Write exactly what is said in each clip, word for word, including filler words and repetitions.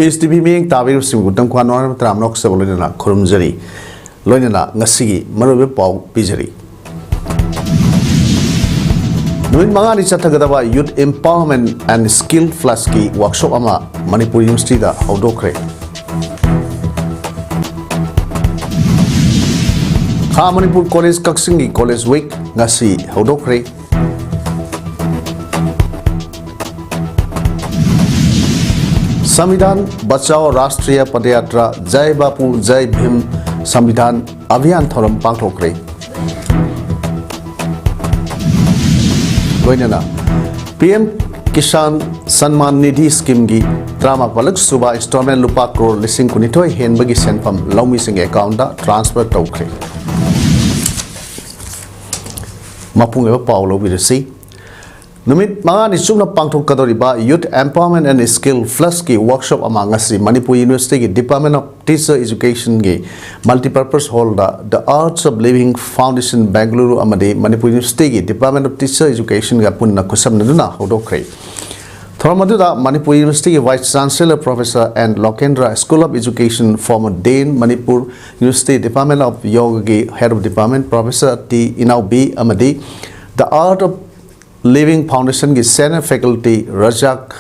Peace T V ꯃꯤꯠꯌꯦꯡ ꯇꯥꯕꯤꯔꯤꯕꯁꯤꯡꯕꯨ ꯇꯝꯈ꯭ꯋꯥꯟ ꯅꯣꯡꯉꯥꯟꯕ ꯇꯔꯥꯝꯅ ꯑꯣꯛꯆꯕ ꯂꯣꯏꯅꯅ ꯈꯨꯔꯨꯝꯖꯔꯤ꯫ ꯂꯣꯏꯅꯅ ꯉꯁꯤꯒꯤ ꯃꯔꯨꯑꯣꯏꯕ ꯄꯥꯎ ꯄꯤꯖꯔꯤ꯫ ꯅꯨꯃꯤꯠ ꯃꯉꯥꯅꯤ ꯆꯠꯊꯒꯗꯕ Youth Empowerment and Skill Flushꯀꯤ workshop ꯑꯃ ꯃꯅꯤꯄꯨꯔ Universityꯗ ꯍꯧꯗꯣꯛꯈ꯭ꯔꯦ꯫ ꯈꯥ ꯃꯅꯤꯄꯨꯔ College ꯀꯛꯆꯤꯡꯒꯤ College Week ꯉꯁꯤ ꯍꯧꯗꯣꯛꯈ꯭ꯔꯦ꯫ ꯁꯪꯕꯤꯙꯥꯟ ꯕꯆꯥꯎ ꯔꯥꯁꯇ꯭ꯔꯤꯌ ꯄꯗꯌꯥꯇ꯭ꯔꯥ ꯖꯥꯏ ꯕꯥꯄꯨ ꯖꯥꯏ ꯚꯤꯝ ꯁꯪꯕꯤꯙꯥꯟ ꯑꯚꯤꯌꯥꯟ ꯊꯧꯔꯝ ꯄꯥꯡꯊꯣꯛꯈ꯭ꯔꯦ꯫ ꯂꯣꯏꯅꯅ P M Kisan Samman Nidhi Schemeꯒꯤ ꯇꯔꯥꯃꯥꯄꯜ ꯁꯨꯕ installment ꯂꯨꯄꯥ ꯀ꯭ꯔꯣꯔ ꯂꯤꯁꯤꯡ ꯀꯨꯟꯅꯤꯊꯣꯏ ꯍꯦꯟꯕꯒꯤ ꯁꯦꯟꯐꯝ ꯂꯧꯃꯤꯁꯤꯡꯒꯤ accountꯇ transfer ꯇꯧꯈ꯭ꯔꯦ꯫ ꯃꯄꯨꯡ ꯑꯣꯏꯕ ꯄꯥꯎ ꯂꯧꯕꯤꯔꯁꯤ꯫ ꯅꯨꯃꯤꯠ ꯃꯉꯥꯅꯤ ꯆꯨꯞꯅ ꯄꯥꯡꯊꯣꯛꯀꯗꯧꯔꯤꯕ Youth Empowerment and Skill Flushꯀꯤ workshop ꯑꯃ ꯉꯁꯤ Manipur Universityꯒꯤ Department of Teacher Educationꯒꯤ Multipurpose Hallꯗ The Arts of Living Foundation Bengaluru ꯑꯃꯗꯤ ꯃꯅꯤꯄꯨꯔ Universityꯒꯤ Department of Teacher Educationꯒ ꯄꯨꯟꯅ ꯈꯨꯠꯁꯝꯅꯗꯨꯅ ꯍꯧꯗꯣꯛꯈ꯭ꯔꯦ꯫ ꯊꯧꯔꯝ ꯑꯗꯨꯗ Manipur Universityꯒꯤ Vice Chancellor Professor N Lokendra, School of Education former Dean, Manipur University Department of Yogaꯒꯤ Head of Department Professor T ꯏꯅꯥꯎꯕꯤ ꯑꯃꯗꯤ The Art of Living Foundationꯒꯤ Senior Faculty ꯔꯖꯥꯛ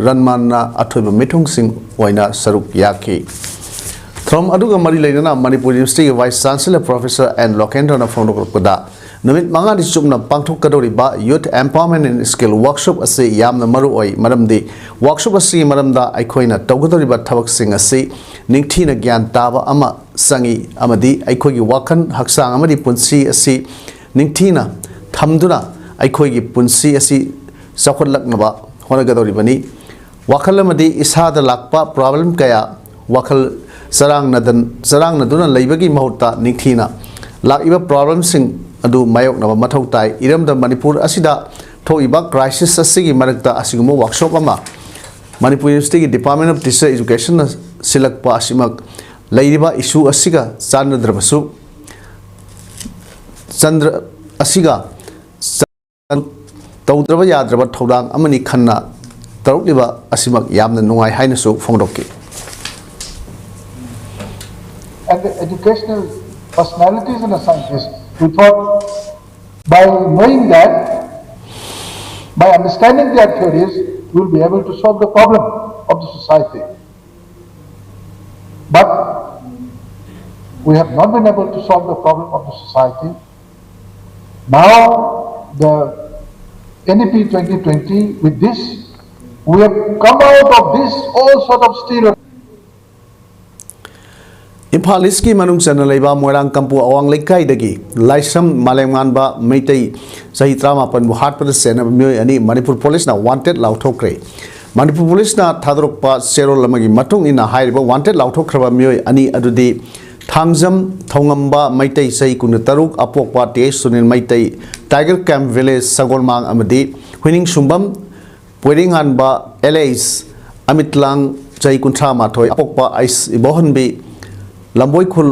ꯔꯟꯃꯥꯟꯅ ꯑꯊꯣꯏꯕ ꯃꯤꯊꯨꯡꯁꯤꯡ ꯑꯣꯏꯅ ꯁꯔꯨꯛ ꯌꯥꯈꯤ꯫ ꯊꯧꯔꯝ ꯑꯗꯨꯒ ꯃꯔꯤ ꯂꯩꯅꯅ Manipur Universityꯒꯤ Vice Chancellor Professor N Lokendraꯅ ꯐꯣꯡꯗꯣꯛꯂꯛꯄꯗ, ꯅꯨꯃꯤꯠ ꯃꯉꯥꯅꯤ ꯆꯨꯞꯅ ꯄꯥꯡꯊꯣꯛꯀꯗꯧꯔꯤꯕ Youth Empowerment and Skill Workshop ꯑꯁꯤ ꯌꯥꯝꯅ ꯃꯔꯨ ꯑꯣꯏ, ꯃꯔꯝꯗꯤ workshop ꯑꯁꯤꯒꯤ ꯃꯔꯝꯗ ꯑꯩꯈꯣꯏꯅ ꯇꯧꯒꯗꯧꯔꯤꯕ ꯊꯕꯛꯁꯤꯡ ꯑꯁꯤ ꯅꯤꯡꯊꯤꯅ ꯒ꯭ꯌꯥꯟ ꯇꯥꯕ ꯑꯃ ꯆꯪꯏ ꯑꯃꯗꯤ ꯑꯩꯈꯣꯏꯒꯤ ꯋꯥꯈꯜ, ꯍꯛꯆꯥꯡ ꯑꯃꯗꯤ ꯄꯨꯟꯁꯤ ꯑꯁꯤ ꯅꯤꯡꯊꯤꯅ ꯊꯝꯗꯨꯅ ꯑꯩꯈꯣꯏꯒꯤ ꯄꯨꯟꯁꯤ ꯑꯁꯤ ꯆꯥꯎꯈꯠꯂꯛꯅꯕ ꯍꯣꯠꯅꯒꯗꯧꯔꯤꯕꯅꯤ꯫ ꯋꯥꯈꯜ ꯑꯃꯗꯤ ꯏꯁꯥꯗ ꯂꯥꯛꯄ problem ꯀꯌꯥ ꯋꯥꯈꯜ ꯆꯔꯥꯡꯅꯗꯟ-, ꯆꯔꯥꯡꯅꯗꯨꯅ ꯂꯩꯕꯒꯤ ꯃꯍꯨꯠꯇ ꯅꯤꯡꯊꯤꯅ ꯂꯥꯛꯏꯕ problemꯁꯤꯡ ꯑꯗꯨ ꯃꯥꯌꯣꯛꯅꯕ ꯃꯊꯧ ꯇꯥꯏ꯫ ꯏꯔꯝꯗꯝ ꯃꯅꯤꯄꯨꯔ ꯑꯁꯤꯗ ꯊꯣꯛꯏꯕ crisis ꯑꯁꯤꯒꯤ ꯃꯔꯛꯇ ꯑꯁꯤꯒꯨꯝꯕ workshop ꯑꯃ ꯃꯅꯤꯄꯨꯔ Universityꯒꯤ Department of Teacher Educationꯅ ꯁꯤꯜꯂꯛꯄ ꯑꯁꯤꯃꯛ ꯂꯩꯔꯤꯕ issue ꯑꯁꯤꯒ ꯆꯥꯟꯅꯗ꯭ꯔꯕꯁꯨ, ꯆꯟꯗ꯭ꯔ-, ꯑꯁꯤꯒ ꯇꯧꯗ꯭ꯔꯕ ꯌꯥꯗ꯭ꯔꯕ ꯊꯧꯗꯥꯡ ꯑꯃꯅꯤ ꯈꯟꯅ ꯇꯧꯔꯛꯂꯤꯕ ꯑꯁꯤꯃꯛ ꯌꯥꯝꯅ ꯅꯨꯡꯉꯥꯏ ꯍꯥꯏꯅꯁꯨ ꯐꯣꯡꯗꯣꯛꯈꯤ꯫ And the educational personalities and the scientists, we thought by knowing that, by understanding their theories, we will be able to solve the problem of the society. But we have not been able to solve the problem of the society. Now, the N E P twenty twenty, with this, we have come out of this all sort of stereotypes. Imphal ꯏꯁꯀꯤ ꯃꯅꯨꯡ ꯆꯟꯅ ꯂꯩꯕ ꯃꯣꯏꯔꯥꯡ ꯀꯝꯄꯨ ꯑꯋꯥꯡ ꯂꯩꯀꯥꯏꯗꯒꯤ ꯂꯥꯏꯁ꯭ꯔꯝ ꯃꯥꯂꯦꯝꯉꯥꯟꯕ ꯃꯩꯇꯩ ꯆꯍꯤ ꯇꯔꯥꯃꯥꯄꯟꯕꯨ ꯍꯥꯠꯄꯗ ꯆꯦꯟꯅꯕ ꯃꯤꯑꯣꯏ ꯑꯅꯤ ꯃꯅꯤꯄꯨꯔ ꯄꯨꯂꯤꯁꯅ wanted ꯂꯥꯎꯊꯣꯛꯈ꯭ꯔꯦ꯫ Manipur ꯄꯨꯂꯤꯁꯅ ꯊꯥꯗꯣꯔꯛꯄ ꯆꯦꯔꯣꯜ ꯑꯃꯒꯤ ꯃꯇꯨꯡ ꯏꯟꯅ ꯍꯥꯏꯔꯤꯕ ꯋꯥꯟꯇꯦꯠ ꯂꯥꯎꯊꯣꯛꯈ꯭ꯔꯕ ꯃꯤꯑꯣꯏ ꯑꯅꯤ ꯑꯗꯨꯗꯤ ꯊꯥꯡꯖꯝ ꯊꯧꯉꯝꯕ ꯃꯩꯇꯩ ꯆꯍꯤ ꯀꯨꯟꯇꯔꯨꯛ ꯑꯄꯣꯛꯄ T H Sunil Meitei tiger camp village Sagolmang ꯑꯃꯗꯤ ꯍꯨꯏꯅꯤꯡꯁꯨꯝꯕꯝ ꯄꯣꯏꯔꯤꯉꯥꯟꯕ ꯑꯦꯂꯦꯁ ꯑꯃꯤꯠꯂꯥꯡ ꯆꯍꯤ ꯀꯨꯟꯊ꯭ꯔꯥ ꯃꯥꯊꯣꯏ ꯑꯄꯣꯛꯄ ꯑꯩꯁ ꯏꯕꯣꯍꯟꯕꯤ ꯂꯝꯕꯣꯏꯈꯨꯜ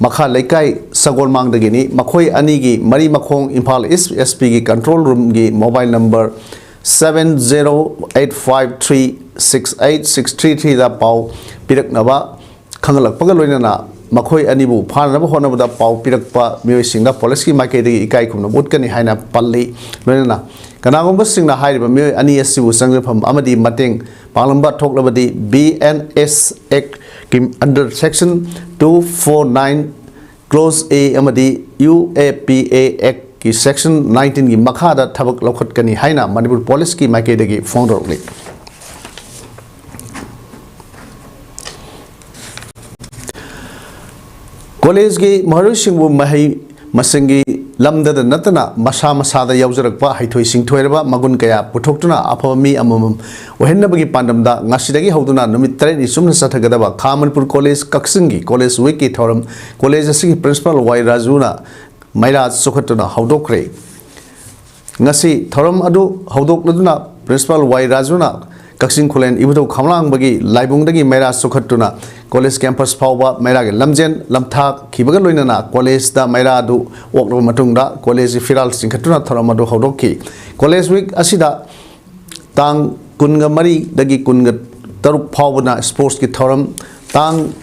ꯃꯈꯥ ꯂꯩꯀꯥꯏ ꯁꯒꯣꯜꯃꯥꯡꯗꯒꯤꯅꯤ꯫ ꯃꯈꯣꯏ ꯑꯅꯤꯒꯤ ꯃꯔꯤ ꯃꯈꯣꯡ ꯏꯝꯐꯥꯜ ꯏꯁ ꯑꯦꯁ ꯄꯤꯒꯤ ꯀꯟꯇ꯭ꯔꯣꯜ ꯔꯨꯝꯒꯤ mobile number seven zero eight five three six eight six three threeꯗ ꯄꯥꯎ ꯄꯤꯔꯛꯅꯕ ꯈꯪꯍꯜꯂꯛꯄꯒ ꯂꯣꯏꯅꯅ ꯃꯈꯣꯏ ꯑꯅꯤꯕꯨ ꯐꯥꯅꯅꯕ ꯍꯣꯠꯅꯕꯗ ꯄꯥꯎ ꯄꯤꯔꯛꯄ ꯃꯤꯑꯣꯏꯁꯤꯡꯗ ꯄꯨꯂꯤꯁꯀꯤ ꯃꯥꯏꯀꯩꯗꯒꯤ ꯏꯀꯥꯏ ꯈꯨꯝꯅꯕ ꯎꯠꯀꯅꯤ ꯍꯥꯏꯅ ꯄꯜꯂꯤ꯫ ꯂꯣꯏꯅꯅ ꯀꯅꯥꯒꯨꯝꯕꯁꯤꯡꯅ ꯍꯥꯏꯔꯤꯕ ꯃꯤꯑꯣꯏ ꯑꯅꯤ ꯑꯁꯤꯕꯨ ꯆꯪꯖꯐꯝ ꯑꯃꯗꯤ ꯃꯇꯦꯡ ꯄꯥꯡꯂꯝꯕ ꯊꯣꯛꯂꯕꯗꯤ B N S Act ꯀꯤ under section two four nine clause A ꯑꯃꯗꯤ U A P A Act ꯀꯤ section nineteenꯒꯤ ꯃꯈꯥꯗ ꯊꯕꯛ ꯂꯧꯈꯠꯀꯅꯤ ꯍꯥꯏꯅ ꯃꯅꯤꯄꯨꯔ ꯄꯨꯂꯤꯁꯀꯤ ꯃꯥꯏꯀꯩꯗꯒꯤ ꯐꯣꯡꯗꯣꯔꯛꯂꯤ꯫ ꯀꯣꯂꯦꯖꯀꯤ ꯃꯍꯩꯔꯣꯏꯁꯤꯡꯕꯨ ꯃꯍꯩ ꯃꯁꯤꯡꯒꯤ ꯂꯝꯗꯗ ꯅꯠꯇꯅ ꯃꯁꯥ ꯃꯁꯥꯗ ꯌꯥꯎꯖꯔꯛꯄ ꯍꯩꯊꯣꯏ ꯁꯤꯡꯊꯣꯏꯔꯕ ꯃꯒꯨꯟ ꯀꯌꯥ ꯄꯨꯊꯣꯛꯇꯨꯅ ꯑꯐꯕ ꯃꯤ ꯑꯃꯃꯝ ꯑꯣꯏꯍꯟꯅꯕꯒꯤ ꯄꯥꯟꯗꯝꯗ ꯉꯁꯤꯗꯒꯤ ꯍꯧꯗꯨꯅ ꯅꯨꯃꯤꯠ ꯇꯔꯦꯠꯅꯤ ꯆꯨꯞꯅ ꯆꯠꯊꯒꯗꯕ ꯈꯥ ꯃꯅꯤꯄꯨꯔ ꯀꯣꯂꯦꯖ ꯀꯛꯆꯤꯡꯒꯤ ꯀꯣꯂꯦꯖ ꯋꯤꯛꯀꯤ ꯊꯧꯔꯝ ꯀꯣꯂꯦꯖ ꯑꯁꯤꯒꯤ ꯄ꯭ꯔꯤꯟꯁꯤꯄꯥꯜ ꯋꯥꯏ ꯔꯥꯖꯨꯅ ꯃꯩꯔꯥ ꯆꯣꯛꯈꯠꯇꯨꯅ ꯍꯧꯗꯣꯛꯈ꯭ꯔꯦ꯫ ꯉꯁꯤ ꯊꯧꯔꯝ ꯑꯗꯨ ꯍꯧꯗꯣꯛꯂꯗꯨꯅ ꯄ꯭ꯔꯤꯟꯁꯤꯄꯥꯜ ꯋꯥꯏ ꯔꯥꯖꯨꯅ ꯀꯛꯆꯤꯡ ꯈꯨꯂꯦꯟ ꯏꯕꯨꯙꯧ ꯈꯝꯂꯥꯡꯕꯒꯤ ꯂꯥꯏꯕꯨꯡꯗꯒꯤ ꯃꯩꯔꯥ ꯆꯣꯛꯈꯠꯇꯨꯅ ꯀꯣꯂꯦꯖ ꯀꯦꯝꯄꯁ ꯐꯥꯎꯕ ꯃꯩꯔꯥꯒꯤ ꯂꯝꯖꯦꯟ ꯂꯝꯊꯥꯈꯤꯕꯒ ꯂꯣꯏꯅꯅ ꯀꯣꯂꯦꯖꯇ ꯃꯩꯔꯥ ꯑꯗꯨ ꯑꯣꯛꯂꯕ ꯃꯇꯨꯡꯗ ꯀꯣꯂꯦꯖꯀꯤ ꯐꯤꯔꯥꯜ ꯆꯤꯡꯈꯠꯇꯨꯅ ꯊꯧꯔꯝ ꯑꯗꯨ ꯍꯧꯗꯣꯛꯈꯤ꯫ ꯀꯣꯂꯦꯖ ꯋꯤꯛ ꯑꯁꯤꯗ ꯇꯥꯡ ꯀꯨꯟꯒ ꯃꯔꯤꯗꯒꯤ ꯀꯨꯟꯒ ꯇꯔꯨꯛ ꯐꯥꯎꯕꯅ sportsꯀꯤ ꯊꯧꯔꯝ, ꯇꯥꯡ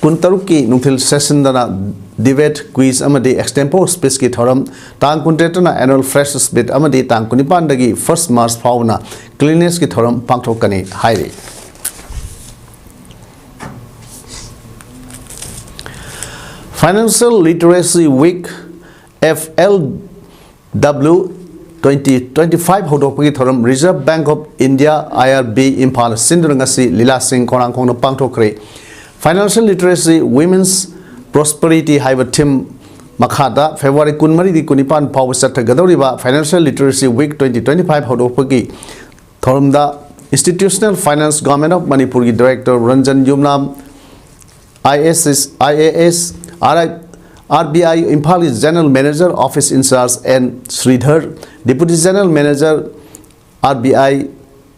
ꯀꯨꯟꯇꯔꯨꯛꯀꯤ ꯅꯨꯡꯊꯤꯜ sessionꯗꯅ debate, quiz ꯑꯃꯗꯤ extempore speechꯀꯤ ꯊꯧꯔꯝ, ꯇꯥꯡ ꯀꯨꯟꯇꯔꯦꯠꯇꯅ annual freshers meet ꯑꯃꯗꯤ ꯇꯥꯡ ꯀꯨꯟꯅꯤꯄꯥꯟꯗꯒꯤ first March ꯐꯥꯎꯕꯅ cleanlinessꯀꯤ ꯊꯧꯔꯝ ꯄꯥꯡꯊꯣꯛꯀꯅꯤ ꯍꯥꯏꯔꯤ꯫ Financial Literacy Week, F L W twenty twenty-five ꯍꯧꯗꯣꯛꯄꯒꯤ ꯊꯧꯔꯝ Reserve Bank of India, I R B, Imphal ꯁꯤꯟꯗꯨꯅ ꯉꯁꯤ ꯂꯤꯂꯥꯁꯤꯡ ꯈꯣꯡꯅꯥꯡꯈꯣꯡꯗ ꯄꯥꯡꯊꯣꯛꯈ꯭ꯔꯦ꯫ Financial Literacy, Women's Prosperity ꯍꯥꯏꯕ theme ꯃꯈꯥꯗ February ꯀꯨꯟꯃꯔꯤꯗꯒꯤ ꯀꯨꯟꯅꯤꯄꯥꯟ ꯐꯥꯎꯕ ꯆꯠꯊꯒꯗꯧꯔꯤꯕ Financial Literacy Week twenty twenty-five ꯍꯧꯗꯣꯛꯄꯒꯤ ꯊꯧꯔꯝꯗ Institutional Finance, Government of ꯃꯅꯤꯄꯨꯔꯒꯤ Director Ranjan Yumnam, I A S, I A S, R I, R B I ꯏꯝꯐꯥꯜꯒꯤ General Manager, Office in-charge N Sridhar, Deputy General Manager, R B I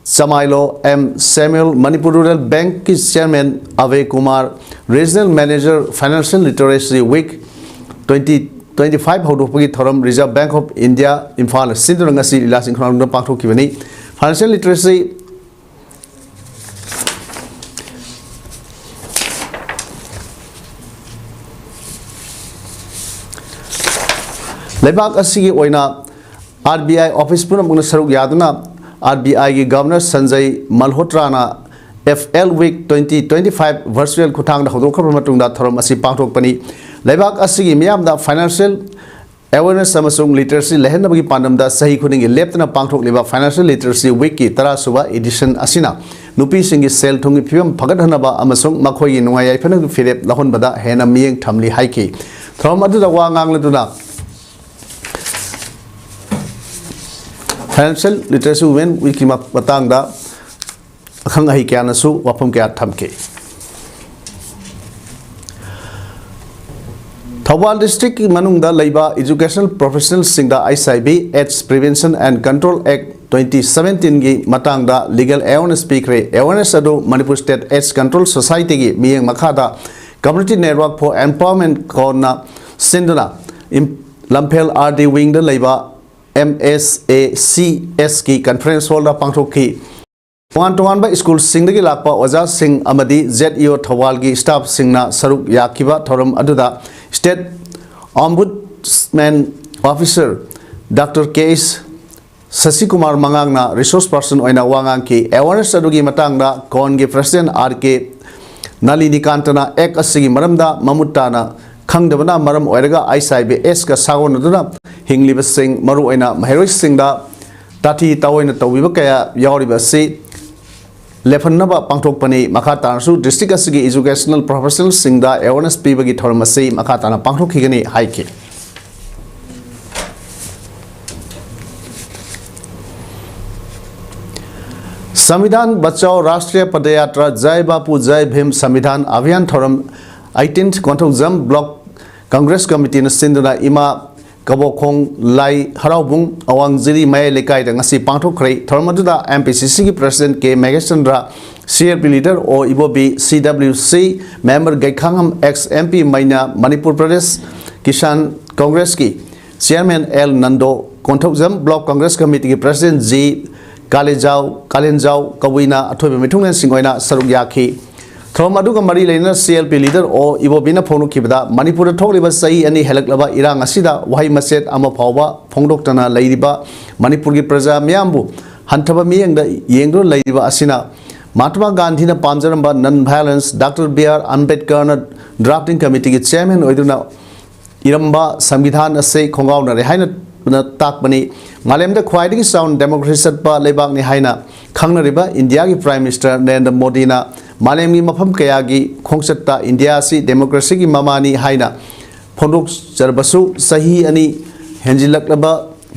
ꯆꯃꯥꯏꯂꯣ M Samuel, Manipur rural ꯕꯦꯡꯛꯀꯤ Chairman Abhay Kumar, Regional Manager, Financial Literacy Week twenty twenty-five ꯍꯧꯗꯣꯛꯄꯒꯤ ꯊꯧꯔꯝ Reserve Bank of India, Imphal ꯁꯤꯟꯗꯨꯅ ꯉꯁꯤ ꯂꯤꯂꯥꯁꯤꯡ ꯈꯣꯡꯅꯥꯡꯗ ꯄꯥꯡꯊꯣꯛꯈꯤꯕꯅꯤ꯫ Financial Literacy ꯂꯩꯕꯥꯛ ꯑꯁꯤꯒꯤ ꯑꯣꯏꯅ R B I office ꯄꯨꯝꯅꯃꯛꯅ ꯁꯔꯨꯛ ꯌꯥꯗꯨꯅ R B I ꯒꯤ Governor Sanjay ꯃꯜꯍꯣꯇ꯭ꯔꯥꯅ F L Week twenty twenty-five virtual ꯈꯨꯠꯊꯥꯡꯗ ꯍꯧꯗꯣꯛꯈ꯭ꯔꯕ ꯃꯇꯨꯡꯗ ꯊꯧꯔꯝ ꯑꯁꯤ ꯄꯥꯡꯊꯣꯛꯄꯅꯤ꯫ ꯂꯩꯕꯥꯛ ꯑꯁꯤꯒꯤ ꯃꯤꯌꯥꯝꯗ financial awareness ꯑꯃꯁꯨꯡ literacy ꯂꯩꯍꯟꯅꯕꯒꯤ ꯄꯥꯟꯗꯝꯗ ꯆꯍꯤ ꯈꯨꯗꯤꯡꯒꯤ ꯂꯦꯞꯇꯅ ꯄꯥꯡꯊꯣꯛꯂꯤꯕ Financial Literacy Week ꯀꯤ ꯇꯔꯥꯁꯨꯕ edition ꯑꯁꯤꯅ ꯅꯨꯄꯤꯁꯤꯡꯒꯤ ꯁꯦꯜ ꯊꯨꯝꯒꯤ ꯐꯤꯕꯝ ꯐꯒꯠꯍꯟꯅꯕ ꯑꯃꯁꯨꯡ ꯃꯈꯣꯏꯒꯤ ꯅꯨꯡꯉꯥꯏ ꯌꯥꯏꯐꯅꯕꯒꯤ ꯐꯤꯔꯦꯞ ꯂꯧꯍꯟꯕꯗ ꯍꯦꯟꯅ ꯃꯤꯠꯌꯦꯡ ꯊꯝꯂꯤ ꯍꯥꯏꯈꯤ꯫ ꯊꯧꯔꯝ ꯑꯗꯨꯗ ꯋꯥ ꯉꯥꯡꯂꯗꯨꯅ Financial Literacy Women Week ꯀꯤ ꯃꯇꯥꯡꯗ ꯑꯈꯪ ꯑꯍꯩ ꯀꯌꯥꯅꯁꯨ ꯋꯥꯐꯝ ꯀꯌꯥ ꯊꯝꯈꯤ꯫ ꯊꯧꯕꯥꯜ district ꯀꯤ ꯃꯅꯨꯡꯗ ꯂꯩꯕ educational professional ꯁꯤꯡꯗ H I V AIDS Prevention and Control Act twenty seventeen ꯒꯤ ꯃꯇꯥꯡꯗ legal awareness ꯄꯤꯈ꯭ꯔꯦ꯫ Awareness ꯑꯗꯨ Manipur State AIDS Control Society ꯒꯤ ꯃꯤꯠꯌꯦꯡ ꯃꯈꯥꯗ Community Network for Empowerment ꯀꯣꯟꯅ ꯁꯤꯟꯗꯨꯅ ꯏꯝ-, ꯂꯝꯐꯦꯜ R D wing ꯗ ꯂꯩꯕ M S A C S ꯀꯤ conference hall ꯗ ꯄꯥꯡꯊꯣꯛꯈꯤ꯫ ꯇꯣꯉꯥꯟ ꯇꯣꯉꯥꯟꯕ ꯁ꯭ꯀꯨꯜꯁꯤꯡꯗꯒꯤ ꯂꯥꯛꯄ ꯑꯣꯖꯥꯁꯤꯡ ꯑꯃꯗꯤ ꯖꯦꯠ ꯏ ꯑꯣ ꯊꯧꯕꯥꯜꯒꯤ ꯁ꯭ꯇꯥꯐꯁꯤꯡꯅ ꯁꯔꯨꯛ ꯌꯥꯈꯤꯕ ꯊꯧꯔꯝ ꯑꯗꯨꯗ ꯁ꯭ꯇꯦꯠ ꯑꯣꯝꯕꯨꯗꯁꯃꯦꯟ ꯑꯣꯐꯤꯁꯔ ꯗꯥꯛꯇꯔ ꯀꯦ ꯑꯦꯁ ꯁꯁꯤꯀꯨꯃꯥꯔ ꯃꯉꯥꯡꯅ ꯔꯤꯁꯣꯔꯁ ꯄꯔꯁꯟ ꯑꯣꯏꯅ ꯋꯥ ꯉꯥꯡꯈꯤ꯫ ꯑꯦꯋꯥꯔꯅꯦꯁ ꯑꯗꯨꯒꯤ ꯃꯇꯥꯡꯗ ꯀꯣꯟꯒꯤ ꯄ꯭ꯔꯁꯤꯗꯦꯟꯠ ꯑꯥꯔ ꯀꯦ ꯅꯂꯤꯅꯤꯀꯥꯟꯇꯅ ꯑꯦꯛ ꯑꯁꯤꯒꯤ ꯃꯔꯝꯗ ꯃꯃꯨꯠ ꯇꯥꯅ ꯈꯪꯗꯕꯅ ꯃꯔꯝ ꯑꯣꯏꯔꯒ ꯑꯩꯆ ꯑꯥꯏ ꯚꯤ ꯑꯦꯁꯀ ꯁꯥꯒꯣꯟꯅꯗꯨꯅ ꯍꯤꯡꯂꯤꯕꯁꯤꯡ, ꯃꯔꯨꯑꯣꯏꯅ ꯃꯍꯩꯔꯣꯏꯁꯤꯡꯗ ꯇꯥꯊꯤ ꯇꯥꯑꯣꯏꯅ ꯇꯧꯕꯤꯕ ꯀꯌꯥ ꯌꯥꯎꯔꯤꯕ ꯑꯁꯤ ꯂꯦꯞꯍꯟꯅꯕ ꯄꯥꯡꯊꯣꯛꯄꯅꯤ꯫ ꯃꯈꯥ ꯇꯥꯅꯁꯨ ꯗꯤꯁꯇ꯭ꯔꯤꯛ ꯑꯁꯤꯒꯤ ꯏꯖꯨꯀꯦꯁꯅꯦꯜ ꯄ꯭ꯔꯣꯐꯦꯁꯅꯦꯜꯁꯤꯡꯗ ꯑꯦꯋꯥꯔꯅꯦꯁ ꯄꯤꯕꯒꯤ ꯊꯧꯔꯝ ꯑꯁꯤ ꯃꯈꯥ ꯇꯥꯅ ꯄꯥꯡꯊꯣꯛꯈꯤꯒꯅꯤ ꯍꯥꯏꯈꯤ꯫ ꯁꯪꯕꯤꯙꯥꯟ ꯕꯆꯥꯎ ꯔꯥꯁꯇ꯭ꯔꯤꯌ ꯄꯗꯌꯥꯇ꯭ꯔꯥ ꯖꯥꯏ ꯕꯥꯄꯨ ꯖꯥꯏ ꯚꯤꯝ ꯁꯪꯕꯤꯙꯥꯟ ꯑꯚꯤꯌꯥꯟ ꯊꯧꯔꯝ ꯑꯩꯇꯤꯟ ꯀꯣꯟꯊꯧꯖꯝ ꯕ꯭ꯂꯣꯛ ꯀꯪꯒ꯭ꯔꯦꯁ ꯀꯃꯤꯇꯤꯅ ꯁꯤꯟꯗꯨꯅ ꯏꯃꯥ ꯀꯕꯣꯛꯈꯣꯡ ꯂꯥꯏ ꯍꯔꯥꯎꯕꯨꯡ ꯑꯋꯥꯡ ꯖꯤꯔꯤ ꯃꯌꯥꯏ ꯂꯩꯀꯥꯏꯗ ꯉꯁꯤ ꯄꯥꯡꯊꯣꯛꯈ꯭ꯔꯦ꯫ ꯊꯧꯔꯝ ꯑꯗꯨꯗ ꯑꯦꯝ ꯄꯤ ꯁꯤ ꯁꯤꯒꯤ ꯄ꯭ꯔꯁꯤꯗꯦꯟꯠ ꯀꯦ ꯃꯦꯘꯦꯁꯆꯟꯗ꯭ꯔ, ꯁꯤ ꯑꯦꯜ ꯄꯤ ꯂꯤꯗꯔ ꯑꯣ ꯏꯕꯣꯕꯤ, C W C member Gaikhangam, ex M P Meinya, Manipur Pradesh Kisan ꯀꯪꯒ꯭ꯔꯦꯁꯀꯤ chairman L Nando, Konthoujam block congress ꯀꯃꯤꯇꯤꯒꯤ ꯄ꯭ꯔꯁꯤꯗꯦꯟꯠ ꯖꯤ ꯀꯥꯂꯦꯖꯥꯎ, ꯀꯥꯂꯦꯟꯖꯥꯎ ꯀꯕꯨꯏꯅ ꯑꯊꯣꯏꯕ ꯃꯤꯊꯨꯡꯂꯦꯟꯁꯤꯡ ꯑꯣꯏꯅ ꯁꯔꯨꯛ ꯌꯥꯈꯤ꯫ ꯊꯧꯔꯝ ꯑꯗꯨꯒ ꯃꯔꯤ ꯂꯩꯅꯅ ꯁꯤ ꯑꯦꯜ ꯄꯤ ꯂꯤꯗꯔ ꯑꯣ ꯏꯕꯣꯕꯤꯅ ꯐꯣꯡꯗꯣꯛꯈꯤꯕꯗ, ꯃꯅꯤꯄꯨꯔꯗ ꯊꯣꯛꯂꯤꯕ ꯆꯍꯤ ꯑꯅꯤ ꯍꯦꯜꯂꯛꯂꯕ ꯏꯔꯥꯡ ꯑꯁꯤꯗ ꯋꯥꯍꯩ ꯃꯆꯦꯠ ꯑꯃ ꯐꯥꯎꯕ ꯐꯣꯡꯗꯣꯛꯇꯅ ꯂꯩꯔꯤꯕ ꯃꯅꯤꯄꯨꯔꯒꯤ ꯄ꯭ꯔꯖꯥ ꯃꯤꯌꯥꯝꯕꯨ ꯍꯟꯊꯕ ꯃꯤꯠꯌꯦꯡꯗ ꯌꯦꯡꯗꯨꯅ ꯂꯩꯔꯤꯕ ꯑꯁꯤꯅ ꯃꯍꯥꯇꯃꯥ ꯒꯥꯟꯙꯤꯅ ꯄꯥꯝꯖꯔꯝꯕ non violence, doctor B R ꯑꯝꯕꯦꯗꯀꯔꯅ ꯗ꯭ꯔꯥꯐꯇꯤꯡ ꯀꯃꯤꯇꯤꯒꯤ ꯆꯤꯌꯥꯔꯃꯦꯟ ꯑꯣꯏꯗꯨꯅ ꯏꯔꯝꯕ ꯁꯪꯕꯤꯙꯥꯟ ꯑꯁꯤ ꯈꯣꯡꯒꯥꯎꯅꯔꯦ ꯍꯥꯏꯅ ꯇꯥꯛꯄꯅꯤ꯫ ꯃꯥꯂꯦꯝꯗ ꯈ꯭ꯋꯥꯏꯗꯒꯤ ꯆꯥꯎꯅ ꯗꯦꯃꯣꯀ꯭ꯔꯦꯁꯤ ꯆꯠꯄ ꯂꯩꯕꯥꯛꯅꯤ ꯍꯥꯏꯅ ꯈꯪꯅꯔꯤꯕ ꯏꯟꯗꯤꯌꯥꯒꯤ ꯄ꯭ꯔꯥꯏꯝ ꯃꯤꯅꯤꯁꯇꯔ ꯅꯔꯦꯟꯗ꯭ꯔ ꯃꯣꯗꯤꯅ ꯃꯥꯂꯦꯝꯒꯤ ꯃꯐꯝ ꯀꯌꯥꯒꯤ ꯈꯣꯡꯆꯠꯇ ꯏꯟꯗꯤꯌꯥ ꯑꯁꯤ ꯗꯦꯃꯣꯀ꯭ꯔꯦꯁꯤꯒꯤ ꯃꯃꯥꯅꯤ ꯍꯥꯏꯅ ꯐꯣꯡꯗꯣꯛꯆꯔꯕꯁꯨ, ꯆꯍꯤ ꯑꯅꯤ ꯍꯦꯟꯖꯤꯜꯂꯛꯂꯕ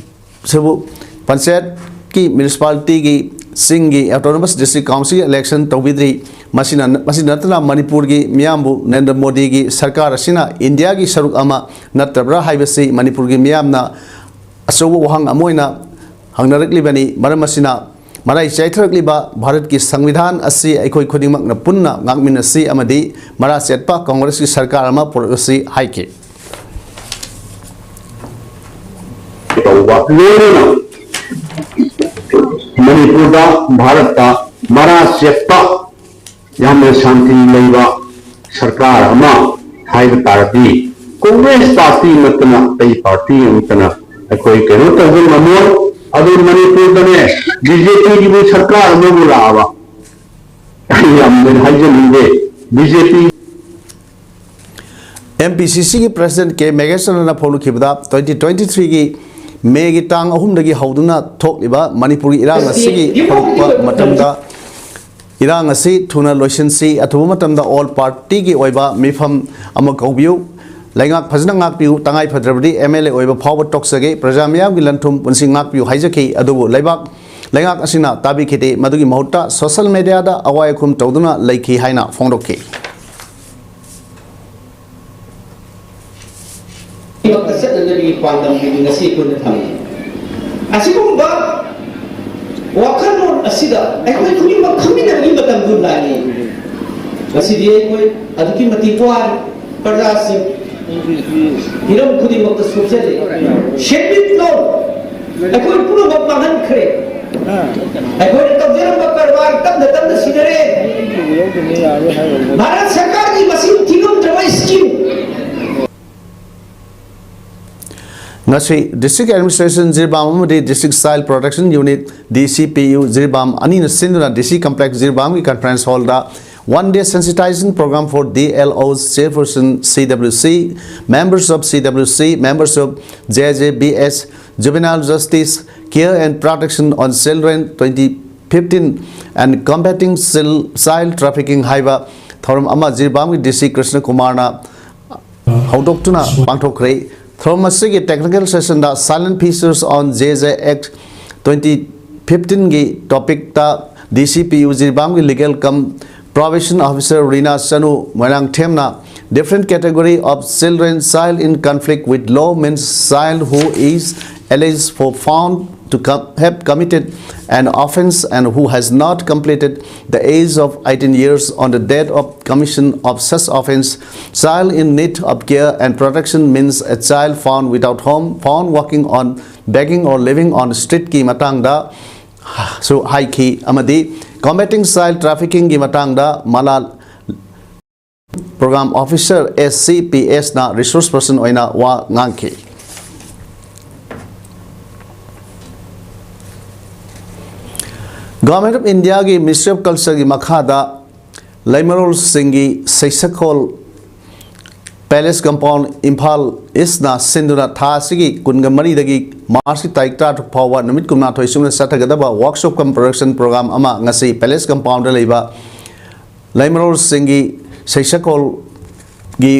ꯁꯤꯕꯨ ꯄꯟꯆꯥꯌꯠꯀꯤ, ꯃ꯭ꯌꯨꯅꯤꯁꯤꯄꯥꯂꯤꯇꯤꯒꯤ, ꯆꯤꯡꯒꯤ ꯑꯣꯇꯣꯅꯣꯃꯁ ꯗꯤꯁꯇ꯭ꯔꯤꯛ ꯀꯥꯎꯟꯁꯤꯜ ꯏꯂꯦꯛꯁꯟ ꯇꯧꯕꯤꯗ꯭ꯔꯤ꯫ ꯃꯁꯤꯅ, ꯃꯁꯤ ꯅꯠꯇꯅ ꯃꯅꯤꯄꯨꯔꯒꯤ ꯃꯤꯌꯥꯝꯕꯨ ꯅꯔꯦꯟꯗ꯭ꯔ ꯃꯣꯗꯤꯒꯤ ꯁꯔꯀꯥꯔ ꯑꯁꯤꯅ ꯏꯟꯗꯤꯌꯥꯒꯤ ꯁꯔꯨꯛ ꯑꯃ ꯅꯠꯇ꯭ꯔꯕ꯭ꯔꯥ ꯍꯥꯏꯕꯁꯤ ꯃꯅꯤꯄꯨꯔꯒꯤ ꯃꯤꯌꯥꯝꯅ ꯑꯆꯧꯕ ꯋꯥꯍꯪ ꯑꯃ ꯑꯣꯏꯅ ꯍꯪꯅꯔꯛꯂꯤꯕꯅꯤ꯫ ꯃꯔꯝ ꯑꯁꯤꯅ, ꯃꯔꯥꯏ ꯆꯥꯏꯊꯔꯛꯂꯤꯕ ꯚꯥꯔꯠꯀꯤ ꯁꯪꯕꯤꯙꯥꯟ ꯑꯁꯤ ꯑꯩꯈꯣꯏ ꯈꯨꯗꯤꯡꯃꯛꯅ ꯄꯨꯟꯅ ꯉꯥꯛꯃꯤꯟꯅꯁꯤ ꯑꯃꯗꯤ ꯃꯔꯥ ꯆꯦꯠꯄ ꯀꯪꯒ꯭ꯔꯦꯁꯀꯤ ꯁꯔꯀꯥꯔ ꯑꯃ ꯄꯨꯔꯛꯂꯁꯤ ꯍꯥꯏꯈꯤ꯫ ꯇꯧꯕ ꯂꯣꯏꯅꯅ ꯃꯅꯤꯄꯨꯔꯗ ꯚꯥꯔꯠꯇ ꯃꯔꯥ ꯆꯦꯠꯄ, ꯌꯥꯝꯅ ꯁꯥꯟꯇꯤ ꯂꯩꯕ ꯁꯔꯀꯥꯔ ꯑꯃ ꯍꯥꯏꯕ ꯇꯥꯔꯗꯤ, ꯀꯣꯡꯒ꯭ꯔꯦꯁ ꯄꯥꯔꯇꯤ ꯅꯠꯇꯅ ꯑꯇꯩ ꯄꯥꯔꯇꯤ ꯑꯃꯠꯇꯅ ꯑꯩꯈꯣꯏ ꯀꯩꯅꯣ ꯇꯧꯕ ꯉꯝꯃꯣꯏ꯫ ꯑꯗꯨ ꯃꯅꯤꯄꯨꯔꯗꯅꯦ, ꯕꯤ ꯖꯦ ꯄꯤꯒꯤꯕꯨ ꯁꯔꯀꯥꯔ ꯑꯃꯕꯨ ꯂꯥꯛꯑꯕ, ꯑꯩ ꯌꯥꯝꯅ ꯍꯥꯏꯖꯅꯤꯡꯗꯦ꯫ B J P M P C ꯁꯤꯒꯤ ꯄ꯭ꯔꯁꯤꯗꯦꯟꯠ ꯀꯦ ꯃꯦꯘꯦꯁ꯭ꯋꯔꯅ ꯐꯣꯡꯗꯣꯛꯈꯤꯕꯗ, twenty twenty-threeꯒꯤ ꯃꯦꯒꯤ ꯇꯥꯡ ꯑꯍꯨꯝꯗꯒꯤ ꯍꯧꯗꯨꯅ ꯊꯣꯛꯂꯤꯕ ꯃꯅꯤꯄꯨꯔꯒꯤ ꯏꯔꯥꯡ ꯑꯁꯤꯒꯤ ꯍꯧꯔꯛꯄ ꯃꯇꯝꯗ ꯏꯔꯥꯡ ꯑꯁꯤ ꯊꯨꯅ ꯂꯣꯏꯁꯤꯟꯁꯤ, ꯑꯊꯨꯕ ꯃꯇꯝꯗ all partyꯒꯤ ꯑꯣꯏꯕ ꯃꯤꯐꯝ ꯑꯃ ꯀꯧꯕꯤꯌꯨ, ꯂꯩꯉꯥꯛ ꯐꯖꯅ ꯉꯥꯛꯄꯤꯌꯨ, ꯇꯉꯥꯏ ꯐꯗ꯭ꯔꯕꯗꯤ ꯑꯦꯝ ꯑꯦꯜ ꯑꯦ ꯑꯣꯏꯕ ꯐꯥꯎꯕ ꯇꯣꯛꯆꯒꯦ, ꯄ꯭ꯔꯖꯥ ꯃꯤꯌꯥꯝꯒꯤ ꯂꯟ ꯊꯨꯝ ꯄꯨꯟꯁꯤ ꯉꯥꯛꯄꯤꯌꯨ ꯍꯥꯏꯖꯈꯤ꯫ ꯑꯗꯨꯕꯨ ꯂꯩꯕꯥꯛ ꯂꯩꯉꯥꯛ ꯑꯁꯤꯅ ꯇꯥꯕꯤꯈꯤꯗꯦ꯫ ꯃꯗꯨꯒꯤ ꯃꯍꯨꯠꯇ social mediaꯗ ꯑꯋꯥꯏ ꯑꯈꯨꯝ ꯇꯧꯗꯨꯅ ꯂꯩꯈꯤ ꯍꯥꯏꯅ ꯐꯣꯡꯗꯣꯛꯈꯤ꯫ ꯈꯨꯗꯤꯡꯃꯛꯇ ꯆꯠꯅꯅꯕꯒꯤ ꯄꯥꯟꯗꯝ ꯑꯗꯨ ꯉꯁꯤ ꯑꯩꯈꯣꯏꯅ ꯊꯝꯃꯤ꯫ ꯑꯁꯤꯒꯨꯝꯕ ꯋꯥꯈꯜꯂꯣꯟ ꯑꯁꯤꯗ ꯑꯩꯈꯣꯏ ꯈꯨꯗꯤꯡꯃꯛ ꯈꯪꯃꯤꯟꯅꯕꯒꯤ ꯃꯇꯝꯗꯨ ꯂꯥꯛꯏ꯫ ꯉꯁꯤꯗꯤ ꯑꯩꯈꯣꯏ ꯑꯗꯨꯛꯀꯤ ꯃꯇꯤꯛ ꯋꯥꯔꯦ꯫ ꯄ꯭ꯔꯖꯥꯁꯤꯡ ꯍꯤꯔꯝ ꯈꯨꯗꯤꯡꯃꯛꯇ ꯁꯣꯛꯆꯜꯂꯤ꯫ ꯁꯦꯟꯃꯤꯠꯂꯣꯟ ꯑꯩꯈꯣꯏ ꯄꯨꯝꯅꯃꯛ ꯃꯥꯡꯍꯟꯈ꯭ꯔꯦ꯫ ꯑꯩꯈꯣꯏꯅ ꯇꯧꯖꯔꯝꯕ ꯀꯔꯕꯥꯔ ꯇꯞꯅ ꯇꯞꯅ ꯁꯤꯊꯔꯦ꯫ ꯚꯥꯔꯠ ꯁꯔꯀꯥꯔꯒꯤ ꯃꯁꯤꯡ ꯊꯤꯉꯝꯗ꯭ꯔꯕ ꯁ꯭ꯀꯤꯝ ꯉꯁꯤ District Administration ꯖꯤꯔꯤꯕꯥꯝ ꯑꯃꯗꯤ District Child Protection Unit, D C P U, Jiribam ꯑꯅꯤꯅ ꯁꯤꯟꯗꯨꯅ D C Complex ꯖꯤꯔꯤꯕꯥꯝꯒꯤ conference hallꯗ one day sensitization program for D L Os, chairperson C W C, members of C W C, members of J J B S, Juvenile Justice, Care and Protection on Children twenty fifteen and Combating Chil- Child Trafficking ꯍꯥꯏꯕ ꯊꯧꯔꯝ ꯑꯃ ꯖꯤꯔꯤꯕꯥꯝꯒꯤ D C Krishna ꯀꯨꯃꯥꯔꯅ ꯍꯧꯗꯣꯛꯇꯨꯅ ꯄꯥꯡꯊꯣꯛꯈ꯭ꯔꯦ꯫ ꯊꯧꯔꯝ ꯑꯁꯤꯒꯤ technical sessionꯗ Silent Features on J J Act twenty fifteenꯒꯤ topicꯇ D C P U ꯖꯤꯔꯤꯕꯥꯝꯒꯤ legal cum probation officer Rina Chanu ꯃꯣꯏꯔꯥꯡꯊꯦꯝꯅ different category of children, child in conflict with law means child who is alleged for found to com- have committed an offence and who has not completed the age of eighteen years on the date of commission of such offence, child in need of care and protection means a child found without home, found walking on begging or living on streetꯀꯤ ꯃꯇꯥꯡꯗ ꯁꯨ ꯍꯥꯏꯈꯤ ꯑꯃꯗꯤ Combating Child Trafficking ꯒꯤ ꯃꯇꯥꯡꯗ ꯃꯂꯥ Program Officer, S C P S ꯅ resource person ꯑꯣꯏꯅ ꯋꯥ ꯉꯥꯡꯈꯤ꯫ Government of India ꯒꯤ Ministry of Culture ꯒꯤ ꯃꯈꯥꯗ ꯂꯩꯃꯔꯣꯜꯁꯤꯡꯒꯤ ꯁꯩꯁꯛꯈꯣꯜ Palace Compound, Imphal East ꯅ ꯁꯤꯟꯗꯨꯅ ꯊꯥ ꯑꯁꯤꯒꯤ ꯀꯨꯟꯒ ꯃꯔꯤꯗꯒꯤ March ꯀꯤ ꯇꯥꯔꯤꯛ ꯇꯔꯥꯇꯔꯨꯛ ꯐꯥꯎꯕ ꯅꯨꯃꯤꯠ ꯀꯨꯟꯃꯥꯊꯣꯏ ꯁꯨꯞꯅ ꯆꯠꯊꯒꯗꯕ workshop cum production program ꯑꯃ ꯉꯁꯤ Palace Compound ꯗ ꯂꯩꯕ ꯂꯩꯃꯔꯣꯜꯁꯤꯡꯒꯤ ꯁꯩꯁꯛꯈꯣꯜꯒꯤ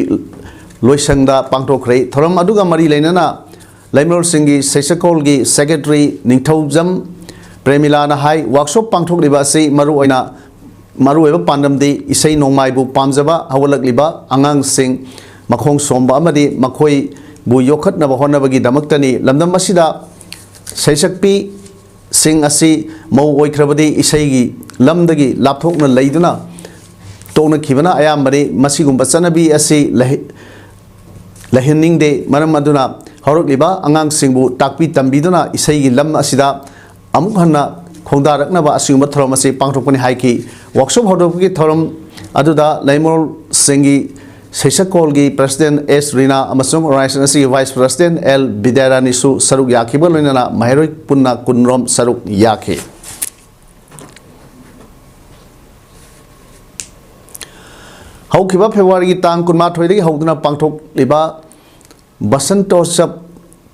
ꯂꯣꯏꯁꯪꯗ ꯄꯥꯡꯊꯣꯛꯈ꯭ꯔꯦ꯫ ꯊꯧꯔꯝ ꯑꯗꯨꯒ ꯃꯔꯤ ꯂꯩꯅꯅ ꯂꯩꯃꯔꯣꯜꯁꯤꯡꯒꯤ ꯁꯩꯁꯛꯈꯣꯜꯒꯤ Secretary ꯅꯤꯡꯊꯧꯖꯝ ꯄ꯭ꯔꯦꯃꯤꯂꯥꯅ ꯍꯥꯏ, workshop ꯄꯥꯡꯊꯣꯛꯂꯤꯕ ꯑꯁꯤ ꯃꯔꯨꯑꯣꯏꯅ, ꯃꯔꯨꯑꯣꯏꯕ ꯄꯥꯟꯗꯝꯗꯤ ꯏꯁꯩ ꯅꯣꯡꯃꯥꯏꯕꯨ ꯄꯥꯝꯖꯕ ꯍꯧꯒꯠꯂꯛꯂꯤꯕ ꯑꯉꯥꯡꯁꯤꯡ ꯃꯈꯣꯡ ꯁꯣꯝꯕ ꯑꯃꯗꯤ ꯃꯈꯣꯏꯕꯨ ꯌꯣꯛꯈꯠꯅꯕ ꯍꯣꯠꯅꯕꯒꯤꯗꯃꯛꯇꯅꯤ꯫ ꯂꯝꯗꯝ ꯑꯁꯤꯗ ꯁꯩꯁꯛꯄꯤꯁꯤꯡ ꯑꯁꯤ ꯃꯧ ꯑꯣꯏꯈ꯭ꯔꯕꯗꯤ ꯏꯁꯩꯒꯤ ꯂꯝꯗꯒꯤ ꯂꯥꯞꯊꯣꯛꯅ ꯂꯩꯗꯨꯅ ꯇꯣꯛꯅꯈꯤꯕꯅ ꯑꯌꯥꯝꯕꯅꯤ꯫ ꯃꯁꯤꯒꯨꯝꯕ ꯆꯠꯅꯕꯤ ꯑꯁꯤ ꯂꯩ-, ꯂꯩꯍꯟꯅꯤꯡꯗꯦ꯫ ꯃꯔꯝ ꯑꯗꯨꯅ ꯍꯧꯔꯛꯂꯤꯕ ꯑꯉꯥꯡꯁꯤꯡꯕꯨ ꯇꯥꯛꯄꯤ ꯇꯝꯕꯤꯗꯨꯅ ꯏꯁꯩꯒꯤ ꯂꯝ ꯑꯁꯤꯗ ꯑꯃꯨꯛ ꯍꯟꯅ ꯈꯣꯡꯗꯥꯔꯛꯅꯕ ꯑꯁꯤꯒꯨꯝꯕ ꯊꯧꯔꯝ ꯑꯁꯤ ꯄꯥꯡꯊꯣꯛꯄꯅꯤ ꯍꯥꯏꯈꯤ꯫ Workshop ꯍꯧꯗꯣꯛꯄꯒꯤ ꯊꯧꯔꯝ ꯑꯗꯨꯗ ꯂꯩꯃꯔꯣꯜꯁꯤꯡꯒꯤ ꯁꯩꯁꯛꯈꯣꯜꯒꯤ President S ꯔꯤꯅꯥ ꯑꯃꯁꯨꯡ organization ꯑꯁꯤꯒꯤ Vice President L ꯕꯤꯗ꯭ꯌꯥꯔꯥꯅꯤꯁꯨ ꯁꯔꯨꯛ ꯌꯥꯈꯤꯕ ꯂꯣꯏꯅꯅ ꯃꯍꯩꯔꯣꯏ ꯄꯨꯟꯅ ꯀꯨꯟꯔꯣꯝ ꯁꯔꯨꯛ ꯌꯥꯈꯤ꯫ ꯍꯧꯈꯤꯕ February ꯒꯤ ꯇꯥꯡ ꯀꯨꯟꯃꯥꯊꯣꯏꯗꯒꯤ ꯍꯧꯗꯨꯅ ꯄꯥꯡꯊꯣꯛꯂꯤꯕ Basantotsav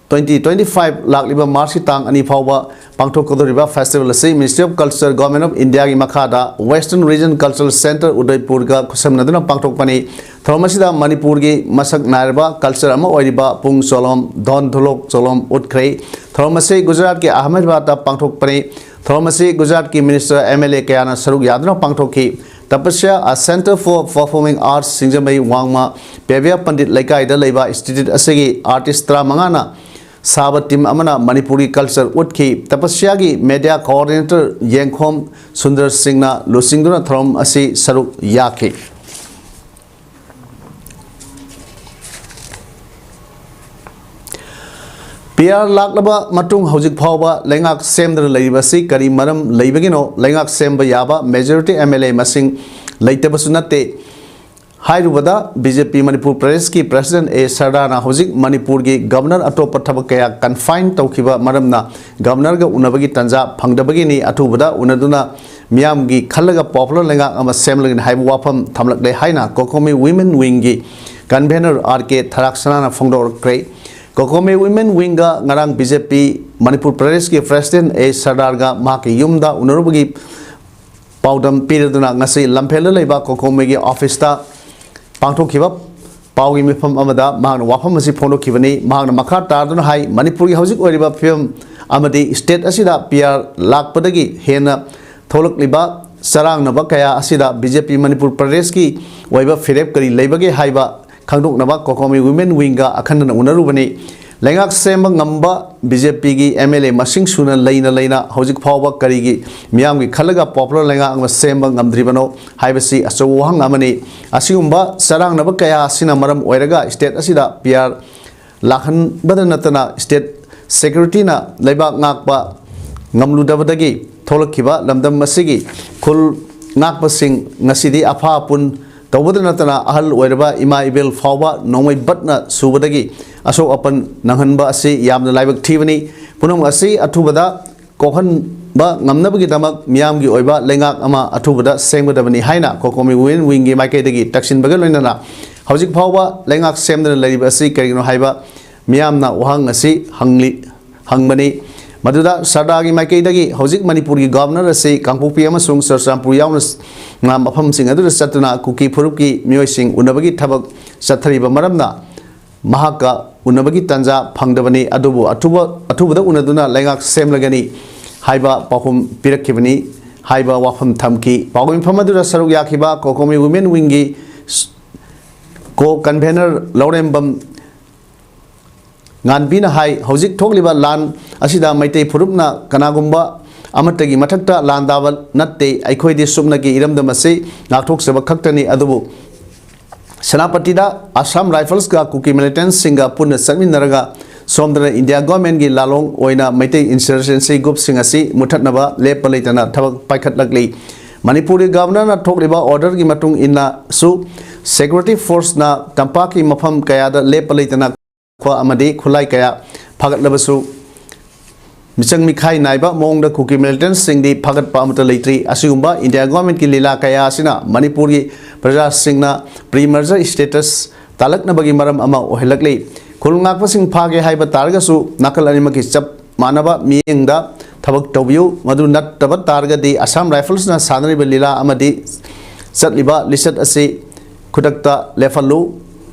twenty twenty five, ꯂꯥꯛꯂꯤꯕ March ꯀꯤ ꯇꯥꯡ ꯑꯅꯤ ꯐꯥꯎꯕ ꯄꯥꯡꯊꯣꯛꯀꯗꯧꯔꯤꯕ festival ꯑꯁꯤ Ministry of Culture, Government of India ꯒꯤ ꯃꯈꯥꯗ Western Region Cultural Centre, ꯎꯗꯩꯄꯨꯔꯒ ꯈꯨꯠꯁꯝꯅꯗꯨꯅ ꯄꯥꯡꯊꯣꯛꯄꯅꯤ꯫ ꯊꯧꯔꯝ ꯑꯁꯤꯗ ꯃꯅꯤꯄꯨꯔꯒꯤ ꯃꯁꯛ ꯅꯥꯏꯔꯕ culture ꯑꯃ ꯑꯣꯏꯔꯤꯕ ꯄꯨꯡ ꯆꯣꯂꯣꯝ, ꯙꯣꯟ ꯙꯨꯂꯣꯛ ꯆꯣꯂꯣꯝ ꯎꯠꯈ꯭ꯔꯦ꯫ ꯊꯧꯔꯝ ꯑꯁꯤ ꯒꯨꯖꯔꯥꯠꯀꯤ ꯑꯍꯃꯦꯗꯕꯥꯗꯇ ꯄꯥꯡꯊꯣꯛꯄꯅꯤ꯫ ꯊꯧꯔꯝ ꯑꯁꯤ ꯒꯨꯖꯔꯥꯠꯀꯤ minister, M L A ꯀꯌꯥꯅ ꯁꯔꯨꯛ ꯌꯥꯗꯨꯅ ꯄꯥꯡꯊꯣꯛꯈꯤ꯫ Tapasya, a Centre for Performing Arts, ꯁꯤꯡꯖꯃꯩ ꯋꯥꯡꯃ ꯄꯦꯕꯤꯌꯥ ꯄꯟꯗꯤꯠ ꯂꯩꯀꯥꯏꯗ ꯂꯩꯕ institute ꯑꯁꯤꯒꯤ artist ꯇꯔꯥꯃꯉꯥꯅ ꯁꯥꯕ team ꯑꯃꯅ ꯃꯅꯤꯄꯨꯔꯒꯤ culture ꯎꯠꯈꯤ꯫ Tapasya ꯒꯤ media coordinator ꯌꯦꯡꯈꯣꯝ ꯁꯨꯟꯗꯔ ꯁꯤꯡꯅ ꯂꯨꯆꯤꯡꯗꯨꯅ ꯊꯧꯔꯝ ꯑꯁꯤ ꯁꯔꯨꯛ ꯌꯥꯈꯤ꯫ ꯄꯤ ꯑꯥꯔ ꯂꯥꯛꯂꯕ ꯃꯇꯨꯡ ꯍꯧꯖꯤꯛ ꯐꯥꯎꯕ ꯂꯩꯉꯥꯛ ꯁꯦꯝꯗꯅ ꯂꯩꯔꯤꯕ ꯑꯁꯤ ꯀꯔꯤ ꯃꯔꯝ ꯂꯩꯕꯒꯤꯅꯣ? ꯂꯩꯉꯥꯛ ꯁꯦꯝꯕ ꯌꯥꯕ majority M L A ꯃꯁꯤꯡ ꯂꯩꯇꯕꯁꯨ ꯅꯠꯇꯦ꯫ ꯍꯥꯏꯔꯨꯕꯗ, B J P ꯃꯅꯤꯄꯨꯔ ꯄ꯭ꯔꯗꯦꯁꯀꯤ president A ꯁꯔꯗꯥꯔꯅ ꯍꯧꯖꯤꯛ ꯃꯅꯤꯄꯨꯔꯒꯤ governor ꯑꯇꯣꯞꯄ ꯊꯕꯛ ꯀꯌꯥ confine ꯇꯧꯈꯤꯕ ꯃꯔꯝꯅ governorꯒ ꯎꯅꯕꯒꯤ ꯇꯥꯟꯖꯥ ꯐꯪꯗꯕꯒꯤꯅꯤ꯫ ꯑꯊꯨꯕꯗ ꯎꯅꯗꯨꯅ ꯃꯤꯌꯥꯝꯒꯤ ꯈꯜꯂꯒ popular ꯂꯩꯉꯥꯛ ꯑꯃ ꯁꯦꯝꯂꯒꯅꯤ ꯍꯥꯏꯕ ꯋꯥꯐꯝ ꯊꯝꯂꯛꯂꯦ ꯍꯥꯏꯅ COCOMI Women Wingꯒꯤ convener R K ꯊꯔꯥꯛꯁꯅꯥꯅ ꯐꯣꯡꯗꯣꯔꯛꯈ꯭ꯔꯦ꯫ COCOMI Women Wingꯒ ꯉꯔꯥꯡ B J P ꯃꯅꯤꯄꯨꯔ ꯄ꯭ꯔꯗꯦꯁꯀꯤ president A ꯁꯔꯗꯥꯔꯒ ꯃꯍꯥꯛꯀꯤ ꯌꯨꯝꯗ ꯎꯅꯔꯨꯕꯒꯤ ꯄꯥꯎꯗꯝ ꯄꯤꯔꯗꯨꯅ ꯉꯁꯤ ꯂꯝꯐꯦꯜꯗ ꯂꯩꯕ COCOMIꯒꯤ officeꯇ ꯄꯥꯡꯊꯣꯛꯈꯤꯕ ꯄꯥꯎꯒꯤ ꯃꯤꯐꯝ ꯑꯃꯗ ꯃꯍꯥꯛꯅ ꯋꯥꯐꯝ ꯑꯁꯤ ꯐꯣꯡꯗꯣꯛꯈꯤꯕꯅꯤ꯫ ꯃꯍꯥꯛꯅ ꯃꯈꯥ ꯇꯥꯗꯨꯅ ꯍꯥꯏ, ꯃꯅꯤꯄꯨꯔꯒꯤ ꯍꯧꯖꯤꯛ ꯑꯣꯏꯔꯤꯕ ꯐꯤꯕꯝ ꯑꯃꯗꯤ state ꯑꯁꯤꯗ P R ꯂꯥꯛꯄꯗꯒꯤ ꯍꯦꯟꯅ ꯊꯣꯛꯂꯛꯂꯤꯕ ꯆꯔꯥꯡꯅꯕ ꯀꯌꯥ ꯑꯁꯤꯗ B J P ꯃꯅꯤꯄꯨꯔ ꯄ꯭ꯔꯗꯦꯁꯀꯤ ꯑꯣꯏꯕ ꯐꯤꯔꯦꯞ ꯀꯔꯤ ꯂꯩꯕꯒꯦ ꯍꯥꯏꯕ ꯈꯪꯗꯣꯛꯅꯕ COCOMI Women Wingꯒ ꯑꯈꯟꯅꯅ ꯎꯅꯔꯨꯕꯅꯤ꯫ ꯂꯩꯉꯥꯛ ꯁꯦꯝꯕ ꯉꯝꯕ B J Pꯒꯤ M L A ꯃꯁꯤꯡ ꯁꯨꯅ ꯂꯩꯅ ꯂꯩꯅ ꯍꯧꯖꯤꯛ ꯐꯥꯎꯕ ꯀꯔꯤꯒꯤ ꯃꯤꯌꯥꯝꯒꯤ ꯈꯜꯂꯒ popular ꯂꯩꯉꯥꯛ ꯑꯃ ꯁꯦꯝꯕ ꯉꯝꯗ꯭ꯔꯤꯕꯅꯣ ꯍꯥꯏꯕꯁꯤ ꯑꯆꯧꯕ ꯋꯥꯍꯪ ꯑꯃꯅꯤ꯫ ꯑꯁꯤꯒꯨꯝꯕ ꯆꯔꯥꯡꯅꯕ ꯀꯌꯥ ꯑꯁꯤꯅ ꯃꯔꯝ ꯑꯣꯏꯔꯒ state ꯑꯁꯤꯗ P R ꯂꯥꯛꯍꯟꯕꯗ ꯅꯠꯇꯅ state securityꯅ ꯂꯩꯕꯥꯛ ꯉꯥꯛꯄ ꯉꯝꯂꯨꯗꯕꯗꯒꯤ ꯊꯣꯛꯂꯛꯈꯤꯕ ꯂꯝꯗꯝ ꯑꯁꯤꯒꯤ ꯈꯨꯜ ꯉꯥꯛꯄꯁꯤꯡ ꯉꯁꯤꯗꯤ ꯑꯐꯥ ꯑꯄꯨꯟ ꯇꯧꯕꯗ ꯅꯠꯇꯅ ꯑꯍꯜ ꯑꯣꯏꯔꯕ ꯏꯃꯥ ꯏꯕꯦꯜ ꯐꯥꯎꯕ ꯅꯣꯡꯃꯩ ꯕꯠꯅ ꯁꯨꯕꯗꯒꯤ ꯑꯁꯣꯛ ꯑꯄꯟ ꯅꯪꯍꯟꯕ ꯑꯁꯤ ꯌꯥꯝꯅ ꯂꯥꯏꯕꯛ ꯊꯤꯕꯅꯤ꯫ ꯄꯨꯝꯅꯃꯛ ꯑꯁꯤ ꯑꯊꯨꯕꯗ ꯀꯣꯛꯍꯟꯕ ꯉꯝꯅꯕꯒꯤꯗꯃꯛ ꯃꯤꯌꯥꯝꯒꯤ ꯑꯣꯏꯕ ꯂꯩꯉꯥꯛ ꯑꯃ ꯑꯊꯨꯕꯗ ꯁꯦꯝꯒꯗꯕꯅꯤ ꯍꯥꯏꯅ COCOMI Women Wingꯒꯤ ꯃꯥꯏꯀꯩꯗꯒꯤ ꯇꯛꯁꯤꯟꯕꯒ ꯂꯣꯏꯅꯅ ꯍꯧꯖꯤꯛ ꯐꯥꯎꯕ ꯂꯩꯉꯥꯛ ꯁꯦꯝꯗꯅ ꯂꯩꯔꯤꯕ ꯑꯁꯤ ꯀꯔꯤꯒꯤꯅꯣ ꯍꯥꯏꯕ ꯃꯤꯌꯥꯝꯅ ꯋꯥꯍꯪ ꯑꯁꯤ ꯍꯪꯂꯤ, ꯍꯪꯕꯅꯤ꯫ ꯃꯗꯨꯗ ꯁꯔꯗꯥꯔꯒꯤ ꯃꯥꯏꯀꯩꯗꯒꯤ ꯍꯧꯖꯤꯛ ꯃꯅꯤꯄꯨꯔꯒꯤ governor ꯑꯁꯤ ꯀꯥꯡꯄꯣꯛꯄꯤ ꯑꯃꯁꯨꯡ ꯆꯨꯔꯆꯥꯟꯄꯨꯔ ꯌꯥꯎꯅ ꯃꯐꯝꯁꯤꯡ ꯑꯗꯨꯗ ꯆꯠꯇꯨꯅ ꯀꯨꯀꯤ ꯐꯨꯔꯨꯞꯀꯤ ꯃꯤꯑꯣꯏꯁꯤꯡ ꯎꯅꯕꯒꯤ ꯊꯕꯛ ꯆꯠꯊꯔꯤꯕ ꯃꯔꯝꯅ ꯃꯍꯥꯛꯀ ꯎꯅꯕꯒꯤ ꯇꯥꯟꯖꯥ ꯐꯪꯗꯕꯅꯤ꯫ ꯑꯗꯨꯕꯨ ꯑꯊꯨꯕ, ꯑꯊꯨꯕꯗ ꯎꯅꯗꯨꯅ ꯂꯩꯉꯥꯛ ꯁꯦꯝꯂꯒꯅꯤ ꯍꯥꯏꯕ ꯄꯥꯎꯈꯨꯝ ꯄꯤꯔꯛꯈꯤꯕꯅꯤ ꯍꯥꯏꯕ ꯋꯥꯐꯝ ꯊꯝꯈꯤ꯫ ꯄꯥꯎꯒꯤ ꯃꯤꯐꯝ ꯑꯗꯨꯗ ꯁꯔꯨꯛ ꯌꯥꯈꯤꯕ COCOMI Women Wingꯒꯤ co-convener ꯂꯧꯔꯦꯝꯕꯝ ꯉꯥꯟꯕꯤꯅ ꯍꯥꯏ, ꯍꯧꯖꯤꯛ ꯊꯣꯛꯂꯤꯕ ꯂꯥꯟ ꯑꯁꯤꯗ ꯃꯩꯇꯩ ꯐꯨꯔꯨꯞꯅ ꯀꯅꯥꯒꯨꯝꯕ ꯑꯃꯠꯇꯒꯤ ꯃꯊꯛꯇ ꯂꯥꯟ ꯗꯥꯕ ꯅꯠꯇꯦ꯫ ꯑꯩꯈꯣꯏꯗꯤ ꯁꯨꯞꯅꯒꯤ ꯏꯔꯝꯗꯝ ꯑꯁꯤ ꯉꯥꯛꯊꯣꯛꯆꯕ ꯈꯛꯇꯅꯤ꯫ ꯑꯗꯨꯕꯨ ꯁꯦꯅꯥꯄꯇꯤꯗ Assam Riflesꯀ ꯀꯨꯀꯤ militantꯁꯤꯡꯒ ꯄꯨꯟꯅ ꯆꯠꯃꯤꯟꯅꯔꯒ ꯁꯣꯝꯗꯅ ꯏꯟꯗꯤꯌꯥ ꯒꯣꯔꯃꯦꯟꯒꯤ ꯂꯥꯂꯣꯡ ꯑꯣꯏꯅ ꯃꯩꯇꯩ ꯏꯟꯁꯔꯖꯦꯟꯁꯤ ꯒ꯭ꯔꯨꯞꯁꯤꯡ ꯑꯁꯤ ꯃꯨꯊꯠꯅꯕ ꯂꯦꯞꯄ ꯂꯩꯇꯅ ꯊꯕꯛ ꯄꯥꯏꯈꯠꯂꯛꯂꯤ꯫ ꯃꯅꯤꯄꯨꯔꯒꯤ ꯒꯕꯔꯅꯔꯅ ꯊꯣꯛꯂꯤꯕ ꯑꯣꯔꯗꯔꯒꯤ ꯃꯇꯨꯡ ꯏꯟꯅꯁꯨ ꯁꯦꯀ꯭ꯌꯨꯔꯤꯇꯤ ꯐꯣꯔꯁꯅ ꯇꯝꯄꯥꯛꯀꯤ ꯃꯐꯝ ꯀꯌꯥꯗ ꯂꯦꯞꯄ ꯂꯩꯇꯅ ꯈꯨ-, ꯑꯃꯗꯤ ꯈꯨꯠꯂꯥꯏ ꯀꯌꯥ ꯐꯥꯒꯠꯂꯕꯁꯨ ꯃꯤꯆꯪ ꯃꯤꯈꯥꯏ ꯅꯥꯏꯕ ꯃꯑꯣꯡꯗ ꯀꯨꯀꯤ ꯃꯤꯂꯤꯇꯦꯟꯠꯁꯤꯡꯗꯤ ꯐꯥꯒꯠꯄ ꯑꯃꯠꯇ ꯂꯩꯇ꯭ꯔꯤ꯫ ꯑꯁꯤꯒꯨꯝꯕ ꯏꯟꯗꯤꯌꯥ ꯒꯣꯔꯃꯦꯟꯠꯀꯤ ꯂꯤꯂꯥ ꯀꯌꯥ ꯑꯁꯤꯅ ꯃꯅꯤꯄꯨꯔꯒꯤ ꯄ꯭ꯔꯖꯥꯁꯤꯡꯅ ꯄ꯭ꯔꯤ ꯃꯔꯖꯔ ꯁ꯭ꯇꯦꯇꯁ ꯇꯥꯂꯛꯅꯕꯒꯤ ꯃꯔꯝ ꯑꯃ ꯑꯣꯏꯍꯜꯂꯛꯂꯤ꯫ ꯈꯨꯜ ꯉꯥꯛꯄꯁꯤꯡ ꯐꯥꯒꯦ ꯍꯥꯏꯕ ꯇꯥꯔꯒꯁꯨ ꯅꯥꯀꯜ ꯑꯅꯤꯃꯛꯀꯤ ꯆꯞ ꯃꯥꯟꯅꯕ ꯃꯤꯠꯌꯦꯡꯗ ꯊꯕꯛ ꯇꯧꯕꯤꯌꯨ꯫ ꯃꯗꯨ ꯅꯠꯇꯕ ꯇꯥꯔꯒꯗꯤ ꯑꯁꯥꯝ ꯔꯥꯏꯐꯜꯁꯅ ꯁꯥꯟꯅꯔꯤꯕ ꯂꯤꯂꯥ ꯑꯃꯗꯤ ꯆꯠꯂꯤꯕ ꯂꯤꯆꯠ ꯑꯁꯤ ꯈꯨꯗꯛꯇ ꯂꯦꯞꯍꯜꯂꯨ꯫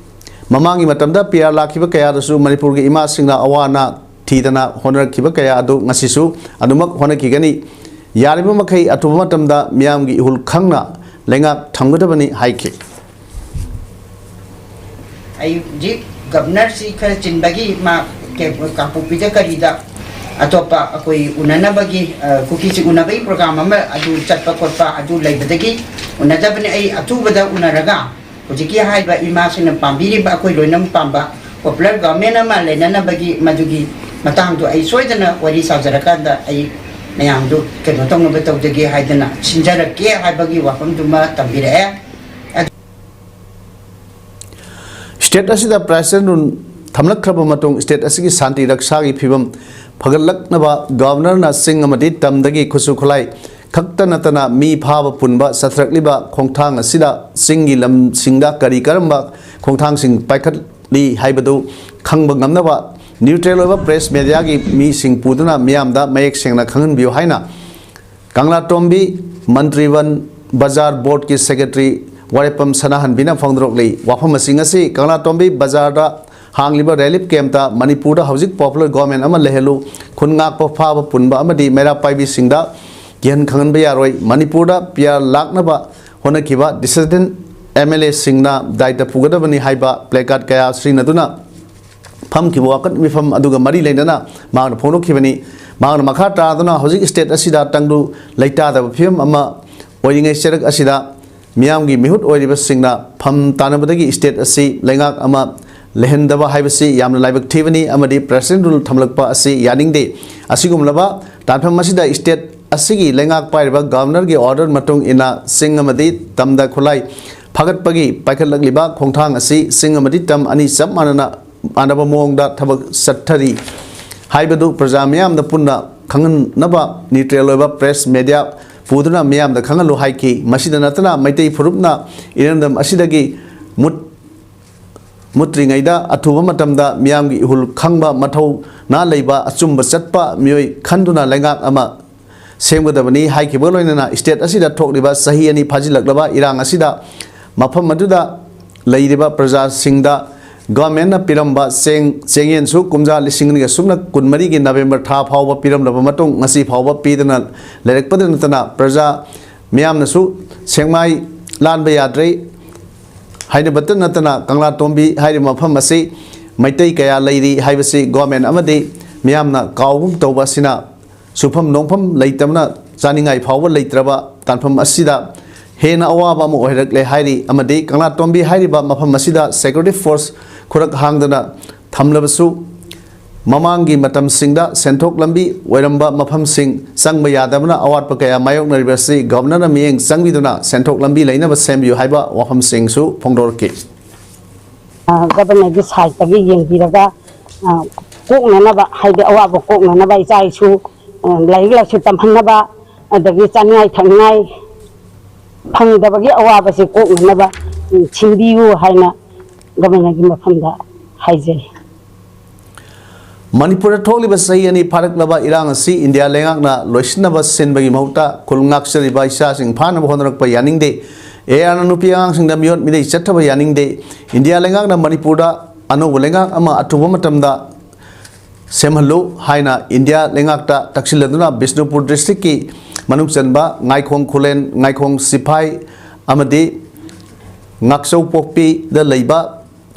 ꯃꯃꯥꯡꯒꯤ ꯃꯇꯝꯗ ꯄꯤ ꯑꯥꯔ ꯂꯥꯛꯈꯤꯕ ꯀꯌꯥꯗꯁꯨ ꯃꯅꯤꯄꯨꯔꯒꯤ ꯏꯃꯥꯁꯤꯡꯅ ꯑꯋꯥ ꯑꯅꯥ ꯊꯤꯗꯅ ꯍꯣꯠꯅꯔꯛꯈꯤꯕ ꯀꯌꯥ ꯑꯗꯨ ꯉꯁꯤꯁꯨ ꯑꯗꯨꯃꯛ ꯍꯣꯠꯅꯈꯤꯒꯅꯤ꯫ ꯌꯥꯔꯤꯕ ꯃꯈꯩ ꯑꯊꯨꯕ ꯃꯇꯝꯗ ꯃꯤꯌꯥꯝꯒꯤ ꯏꯍꯨꯜ ꯈꯪꯅ ꯂꯩꯉꯥꯛ ꯊꯝꯒꯗꯕꯅꯤ ꯍꯥꯏꯈꯤ꯫ ꯑꯩ ꯍꯧꯖꯤꯛ ꯒꯕꯔꯅꯔꯁꯤ ꯈꯔ ꯆꯤꯟꯕꯒꯤ ꯃꯥ ꯀꯦ-, ꯀꯥꯡꯄꯣꯛꯄꯤꯗ ꯀꯔꯤꯗ ꯑꯇꯣꯞꯄ ꯑꯩꯈꯣꯏ ꯎꯅꯅꯕꯒꯤ, ꯑ, ꯀꯨꯀꯤꯁꯤ ꯎꯅꯕꯒꯤ ꯄ꯭ꯔꯣꯒ꯭ꯔꯥꯝ ꯑꯃ ꯑꯗꯨ ꯆꯠꯄ ꯈꯣꯠꯄ ꯑꯗꯨ ꯂꯩꯕꯗꯒꯤ ꯎꯅꯗꯕꯅꯤ꯫ ꯑꯩ ꯑꯊꯨꯕꯗ ꯎꯅꯔꯒ ꯍꯧꯖꯤꯛꯀꯤ ꯍꯥꯏꯕ ꯏꯃꯥꯁꯤꯡꯅ ꯄꯥꯝꯕꯤꯔꯤꯕ ꯑꯩꯈꯣꯏ ꯂꯣꯏꯅꯃꯛ ꯄꯥꯝꯕ ꯄꯣꯄꯨꯂꯔ ꯒꯣꯚꯔꯟꯃꯦꯟꯠ ꯑꯃ ꯂꯩꯅꯅꯕꯒꯤ ꯃꯗꯨꯒꯤ ꯃꯇꯥꯡꯗꯣ ꯑꯩ ꯁꯣꯏꯗꯅ ꯋꯥꯔꯤ ꯁꯥꯖꯔꯀꯥꯟꯗ ꯑꯩ ꯃꯌꯥꯝꯗꯨ ꯀꯩꯅꯣ ꯇꯧꯅꯕ ꯇꯧꯖꯒꯦ ꯍꯥꯏꯗꯅ ꯁꯤꯟꯖꯔꯛꯀꯦ ꯍꯥꯏꯕꯒꯤ ꯋꯥꯐꯝꯗꯨꯃ ꯊꯝꯕꯤꯔꯛꯑꯦ꯫ ꯁ꯭ꯇꯦꯠ ꯑꯁꯤꯗ ꯄ꯭ꯔꯥꯏꯁ ꯑꯦꯟ ꯔꯨꯜ ꯊꯝꯂꯛꯈ꯭ꯔꯕ ꯃꯇꯨꯡ ꯁ꯭ꯇꯦꯠ ꯑꯁꯤꯒꯤ ꯁꯥꯟꯇꯤ ꯔꯛꯁꯥꯒꯤ ꯐꯤꯕꯝ ꯐꯒꯠꯂꯛꯅꯕ ꯒꯕꯔꯅꯔꯅ ꯆꯤꯡ ꯑꯃꯗꯤ ꯇꯝꯗꯒꯤ ꯈꯨꯠꯁꯨ ꯈꯨꯠꯂꯥꯏ ꯈꯛꯇ ꯅꯠꯇꯅ ꯃꯤ ꯐꯥꯕ ꯄꯨꯟꯕ ꯆꯠꯊꯔꯛꯂꯤꯕ ꯈꯣꯡꯊꯥꯡ ꯑꯁꯤꯗ ꯆꯤꯡꯒꯤ ꯂꯝꯁꯤꯡꯗ ꯀꯔꯤ ꯀꯔꯝꯕ ꯈꯣꯡꯊꯥꯡꯁꯤꯡ ꯄꯥꯏꯈꯠꯂꯤ ꯍꯥꯏꯕꯗꯨ ꯈꯪꯕ ꯉꯝꯅꯕ ꯅ꯭ꯌꯨꯇ꯭ꯔꯦꯜ ꯑꯣꯏꯕ ꯄ꯭ꯔꯦꯁ ꯃꯦꯗꯤꯌꯥꯒꯤ ꯃꯤꯁꯤꯡ ꯄꯨꯗꯨꯅ ꯃꯤꯌꯥꯝꯗ ꯃꯌꯦꯛ ꯁꯦꯡꯅ ꯈꯪꯍꯟꯕꯤꯌꯨ ꯍꯥꯏꯅ ꯀꯪꯂꯥꯇꯣꯝꯕꯤ ꯃꯟꯇ꯭ꯔꯤꯕꯟ ꯕꯖꯥꯔ ꯕꯣꯔꯗꯀꯤ ꯁꯦꯀ꯭ꯔꯦꯇꯔꯤ ꯋꯥꯔꯦꯄꯝ ꯁꯅꯥꯍꯟꯕꯤꯅ ꯐꯣꯡꯗꯣꯔꯛꯂꯤ꯫ ꯋꯥꯐꯝꯁꯤꯡ ꯑꯁꯤ ꯀꯪꯂꯥꯇꯣꯝꯕꯤ ꯕꯖꯥꯔꯗ ꯍꯥꯡꯂꯤꯕ ꯔꯤꯂꯤꯐ ꯀꯦꯝꯞꯇ ꯃꯅꯤꯄꯨꯔꯗ ꯍꯧꯖꯤꯛ ꯄꯣꯄꯨꯂꯔ ꯒꯣꯚꯔꯟꯃꯦꯟꯠ ꯑꯃ ꯂꯩꯍꯜꯂꯨ, ꯈꯨꯟ ꯉꯥꯛꯄ ꯐꯥꯕ ꯄꯨꯟꯕ ꯑꯃꯗꯤ ꯃꯩꯔꯥ ꯄꯥꯏꯕꯤꯁꯤꯡꯗ ꯀꯤꯍꯟ ꯈꯪꯍꯟꯕ ꯌꯥꯔꯣꯏ, ꯃꯅꯤꯄꯨꯔꯗ ꯄꯤ ꯑꯥꯔ ꯂꯥꯛꯅꯕ ꯍꯣꯠꯅꯈꯤꯕ ꯗꯤꯁꯦꯟꯇꯦꯟ ꯑꯦꯝ ꯑꯦꯜ ꯑꯦꯁꯤꯡꯅ ꯗꯥꯏꯇ ꯄꯨꯒꯗꯕꯅꯤ ꯍꯥꯏꯕ ꯄ꯭ꯂꯦꯀꯥꯔꯗ ꯀꯌꯥ ꯁꯤꯖꯤꯟꯅꯗꯨꯅ ꯐꯝꯈꯤꯕ ꯋꯥꯀꯠ ꯃꯤꯐꯝ ꯑꯗꯨꯒ ꯃꯔꯤ ꯂꯩꯅꯅ ꯃꯍꯥꯛꯅ ꯐꯣꯡꯗꯣꯛꯈꯤꯕꯅꯤ꯫ ꯃꯍꯥꯛꯅ ꯃꯈꯥ ꯇꯥꯗꯨꯅ ꯍꯧꯖꯤꯛ ꯁ꯭ꯇꯦꯠ ꯑꯁꯤꯗ ꯇꯪꯗꯨ ꯂꯩꯇꯥꯗꯕ ꯐꯤꯕꯝ ꯑꯃ ꯑꯣꯏꯔꯤꯉꯩ ꯆꯩꯔꯛ ꯑꯁꯤꯗ ꯃꯤꯌꯥꯝꯒꯤ ꯃꯤꯍꯨꯠ ꯑꯣꯏꯔꯤꯕꯁꯤꯡꯅ ꯐꯝ ꯇꯥꯅꯕꯗꯒꯤ ꯁ꯭ꯇꯦꯠ ꯑꯁꯤ ꯂꯩꯉꯥꯛ ꯑꯃ ꯂꯩꯍꯟꯗꯕ ꯍꯥꯏꯕꯁꯤ ꯌꯥꯝꯅ ꯂꯥꯏꯕꯛ ꯊꯤꯕꯅꯤ ꯑꯃꯗꯤ President Rule ꯊꯝꯂꯛꯄ ꯑꯁꯤ ꯌꯥꯅꯤꯡꯗꯦ꯫ ꯑꯁꯤꯒꯨꯝꯂꯕ ꯇꯥꯟꯐꯝ ꯑꯁꯤꯗ state ꯑꯁꯤꯒꯤ ꯂꯩꯉꯥꯛ ꯄꯥꯏꯔꯤꯕ Governorꯒꯤ order ꯃꯇꯨꯡ ꯏꯟꯅ ꯆꯤꯡ ꯑꯃꯗꯤ ꯇꯝꯗ ꯈꯨꯠꯂꯥꯏ ꯐꯥꯒꯠꯄꯒꯤ ꯄꯥꯏꯈꯠꯂꯛꯂꯤꯕ ꯈꯣꯡꯊꯥꯡ ꯑꯁꯤ ꯆꯤꯡ ꯑꯃꯗꯤ ꯇꯝ ꯑꯅꯤ ꯆꯞ ꯃꯥꯟꯅꯅ, ꯃꯥꯟꯅꯕ ꯃꯑꯣꯡꯗ ꯊꯕꯛ ꯆꯠꯊꯔꯤ ꯍꯥꯏꯕꯗꯨ ꯄ꯭ꯔꯖꯥ ꯃꯤꯌꯥꯝꯗ ꯄꯨꯟꯅ ꯈꯪꯍꯟꯅꯕ neutral ꯑꯣꯏꯕ press media ꯄꯨꯗꯨꯅ ꯃꯤꯌꯥꯝꯗ ꯈꯪꯍꯜꯂꯨ ꯍꯥꯏꯈꯤ꯫ ꯃꯁꯤꯗ ꯅꯠꯇꯅ ꯃꯩꯇꯩ ꯐꯨꯔꯨꯞꯅ ꯏꯔꯝꯗꯝ ꯑꯁꯤꯗꯒꯤ ꯃꯨꯠ-, ꯃꯨꯠꯇ꯭ꯔꯤꯉꯩꯗ ꯑꯊꯨꯕ ꯃꯇꯝꯗ ꯃꯤꯌꯥꯝꯒꯤ ꯏꯍꯨꯜ ꯈꯪꯕ, ꯃꯊꯧꯅꯥ ꯂꯩꯕ, ꯑꯆꯨꯝꯕ ꯆꯠꯄ ꯃꯤꯑꯣꯏ ꯈꯟꯗꯨꯅ ꯂꯩꯉꯥꯛ ꯑꯃ ꯁꯦꯝꯒꯗꯕꯅꯤ ꯍꯥꯏꯈꯤꯕꯒ ꯂꯣꯏꯅꯅ state ꯑꯁꯤꯗ ꯊꯣꯛꯂꯤꯕ ꯆꯍꯤ ꯑꯅꯤ ꯐꯥꯖꯤꯜꯂꯛꯂꯕ ꯏꯔꯥꯡ ꯑꯁꯤꯗ ꯃꯐꯝ ꯑꯗꯨꯗ ꯂꯩꯔꯤꯕ ꯄ꯭ꯔꯖꯥꯁꯤꯡꯗ governmentꯅ ꯄꯤꯔꯝꯕ ꯆꯦꯡ, ꯆꯦꯡꯌꯦꯟꯁꯨ ꯀꯨꯝꯖꯥ ꯂꯤꯁꯤꯡ ꯑꯅꯤꯒ ꯁꯨꯞꯅ ꯀꯨꯟꯃꯔꯤꯒꯤ November ꯊꯥ ꯐꯥꯎꯕ ꯄꯤꯔꯝꯂꯕ ꯃꯇꯨꯡ ꯉꯁꯤ ꯐꯥꯎꯕ ꯄꯤꯗꯅ ꯂꯩꯔꯛꯄꯗ ꯅꯠꯇꯅ ꯄ꯭ꯔꯖꯥ ꯃꯤꯌꯥꯝꯅꯁꯨ ꯁꯦꯛꯃꯥꯏ ꯂꯥꯟꯕ ꯌꯥꯗ꯭ꯔꯦ ꯍꯥꯏꯅꯕꯇ ꯅꯠꯇꯅ ꯀꯪꯂꯥꯇꯣꯝꯕꯤ ꯍꯥꯏꯔꯤꯕ ꯃꯐꯝ ꯑꯁꯤ ꯃꯩꯇꯩ ꯀꯌꯥ ꯂꯩꯔꯤ ꯍꯥꯏꯕꯁꯤ government ꯑꯃꯗꯤ ꯃꯤꯌꯥꯝꯅ ꯀꯥꯎꯒꯨꯝ ꯇꯧꯕ ꯑꯁꯤꯅ ꯁꯨꯐꯝ ꯅꯣꯝꯐꯝ ꯂꯩꯇꯕꯅ ꯆꯥꯅꯤꯡꯉꯥꯏ ꯐꯥꯎꯕ ꯂꯩꯇ꯭ꯔꯕ ꯇꯥꯟꯐꯝ ꯑꯁꯤꯗ ꯍꯦꯟꯅ ꯑꯋꯥꯕ ꯑꯃ ꯑꯣꯏꯔꯛꯂꯦ ꯍꯥꯏꯔꯤ꯫ ꯑꯃꯗꯤ ꯀꯪꯂꯥꯇꯣꯝꯕꯤ ꯍꯥꯏꯔꯤꯕ ꯃꯐꯝ ꯑꯁꯤꯗ security force ꯈꯨꯔꯛ ꯍꯥꯡꯗꯅ ꯊꯝꯂꯕꯁꯨ ꯃꯃꯥꯡꯒꯤ ꯃꯇꯝꯁꯤꯡꯗ ꯁꯦꯟꯊꯣꯛ ꯂꯝꯕꯤ ꯑꯣꯏꯔꯝꯕ ꯃꯐꯝꯁꯤꯡ ꯆꯪꯕ ꯌꯥꯗꯕꯅ ꯑꯋꯥꯠꯄ ꯀꯌꯥ ꯃꯥꯌꯣꯛꯅꯔꯤꯕ ꯑꯁꯤ Governorꯅ ꯃꯤꯠꯌꯦꯡ ꯆꯪꯕꯤꯗꯨꯅ ꯁꯦꯟꯊꯣꯛ ꯂꯝꯕꯤ ꯂꯩꯅꯕ ꯁꯦꯝꯕꯤꯌꯨ ꯍꯥꯏꯕ ꯋꯥꯐꯝꯁꯤꯡꯁꯨ ꯐꯣꯡꯗꯣꯔꯛꯈꯤ꯫ ꯑ, Governorꯒꯤ sideꯇꯒꯤ ꯌꯦꯡꯕꯤꯔꯒ, ꯑ, ꯀꯣꯛꯅꯅꯕ, ꯍꯥꯏꯗꯤ ꯑꯋꯥꯕ ꯀꯣꯛꯅꯅꯕ, ꯏꯆꯥ ꯏꯁꯨ, ꯑ, ꯂꯥꯏꯔꯤꯛ ꯂꯥꯏꯁꯨ ꯇꯝꯍꯟꯅꯕ, ꯑꯗꯒꯤ ꯆꯥꯅꯤꯡꯉꯥꯏ ꯊꯛꯅꯤꯡꯉꯥꯏ ꯐꯪꯗꯕꯒꯤ ꯑꯋꯥꯕꯁꯦ ꯀꯣꯛꯅꯅꯕ, ꯎꯝ, ꯁꯤꯟꯕꯤꯌꯨ ꯍꯥꯏꯅ Governorꯒꯤ ꯃꯐꯝꯗ ꯍꯥꯏꯖꯔꯤ꯫ ꯃꯅꯤꯄꯨꯔꯗ ꯊꯣꯛꯂꯤꯕ ꯆꯍꯤ ꯑꯅꯤ ꯐꯥꯔꯛꯂꯕ ꯏꯔꯥꯡ ꯑꯁꯤ ꯏꯟꯗꯤꯌꯥ ꯂꯩꯉꯥꯛꯅ ꯂꯣꯏꯁꯤꯟꯅꯕ ꯁꯤꯟꯕꯒꯤ ꯃꯍꯨꯠꯇ ꯈꯨꯜ ꯉꯥꯛꯆꯔꯤꯕ ꯏꯆꯥꯁꯤꯡ ꯐꯥꯅꯕ ꯍꯣꯠꯅꯔꯛꯄ ꯌꯥꯅꯤꯡꯗꯦ꯫ ARꯅ ꯅꯨꯄꯤ ꯑꯉꯥꯡꯁꯤꯡꯗ ꯃꯤꯑꯣꯠ ꯃꯤꯅꯩ ꯆꯠꯊꯕ ꯌꯥꯅꯤꯡꯗꯦ꯫ ꯏꯟꯗꯤꯌꯥ ꯂꯩꯉꯥꯛꯅ ꯃꯅꯤꯄꯨꯔꯗ ꯑꯅꯧꯕ ꯂꯩꯉꯥꯛ ꯑꯃ ꯑꯊꯨꯕ ꯃꯇꯝꯗ ꯁꯦꯝꯍꯜꯂꯨ ꯍꯥꯏꯅ ꯏꯟꯗꯤꯌꯥ ꯂꯩꯉꯥꯛꯇ ꯇꯛꯁꯤꯜꯂꯗꯨꯅ ꯕꯤꯁꯅꯨꯄꯨꯔ districtꯀꯤ ꯃꯅꯨꯡ ꯆꯟꯕ ꯉꯥꯏꯈꯣꯡ ꯈꯨꯂꯦꯟ, ꯉꯥꯏꯈꯣꯡ ꯁꯤꯐꯥꯏ ꯑꯃꯗꯤ ꯉꯥꯛꯆꯧ ꯄꯣꯛꯄꯤꯗ ꯂꯩꯕ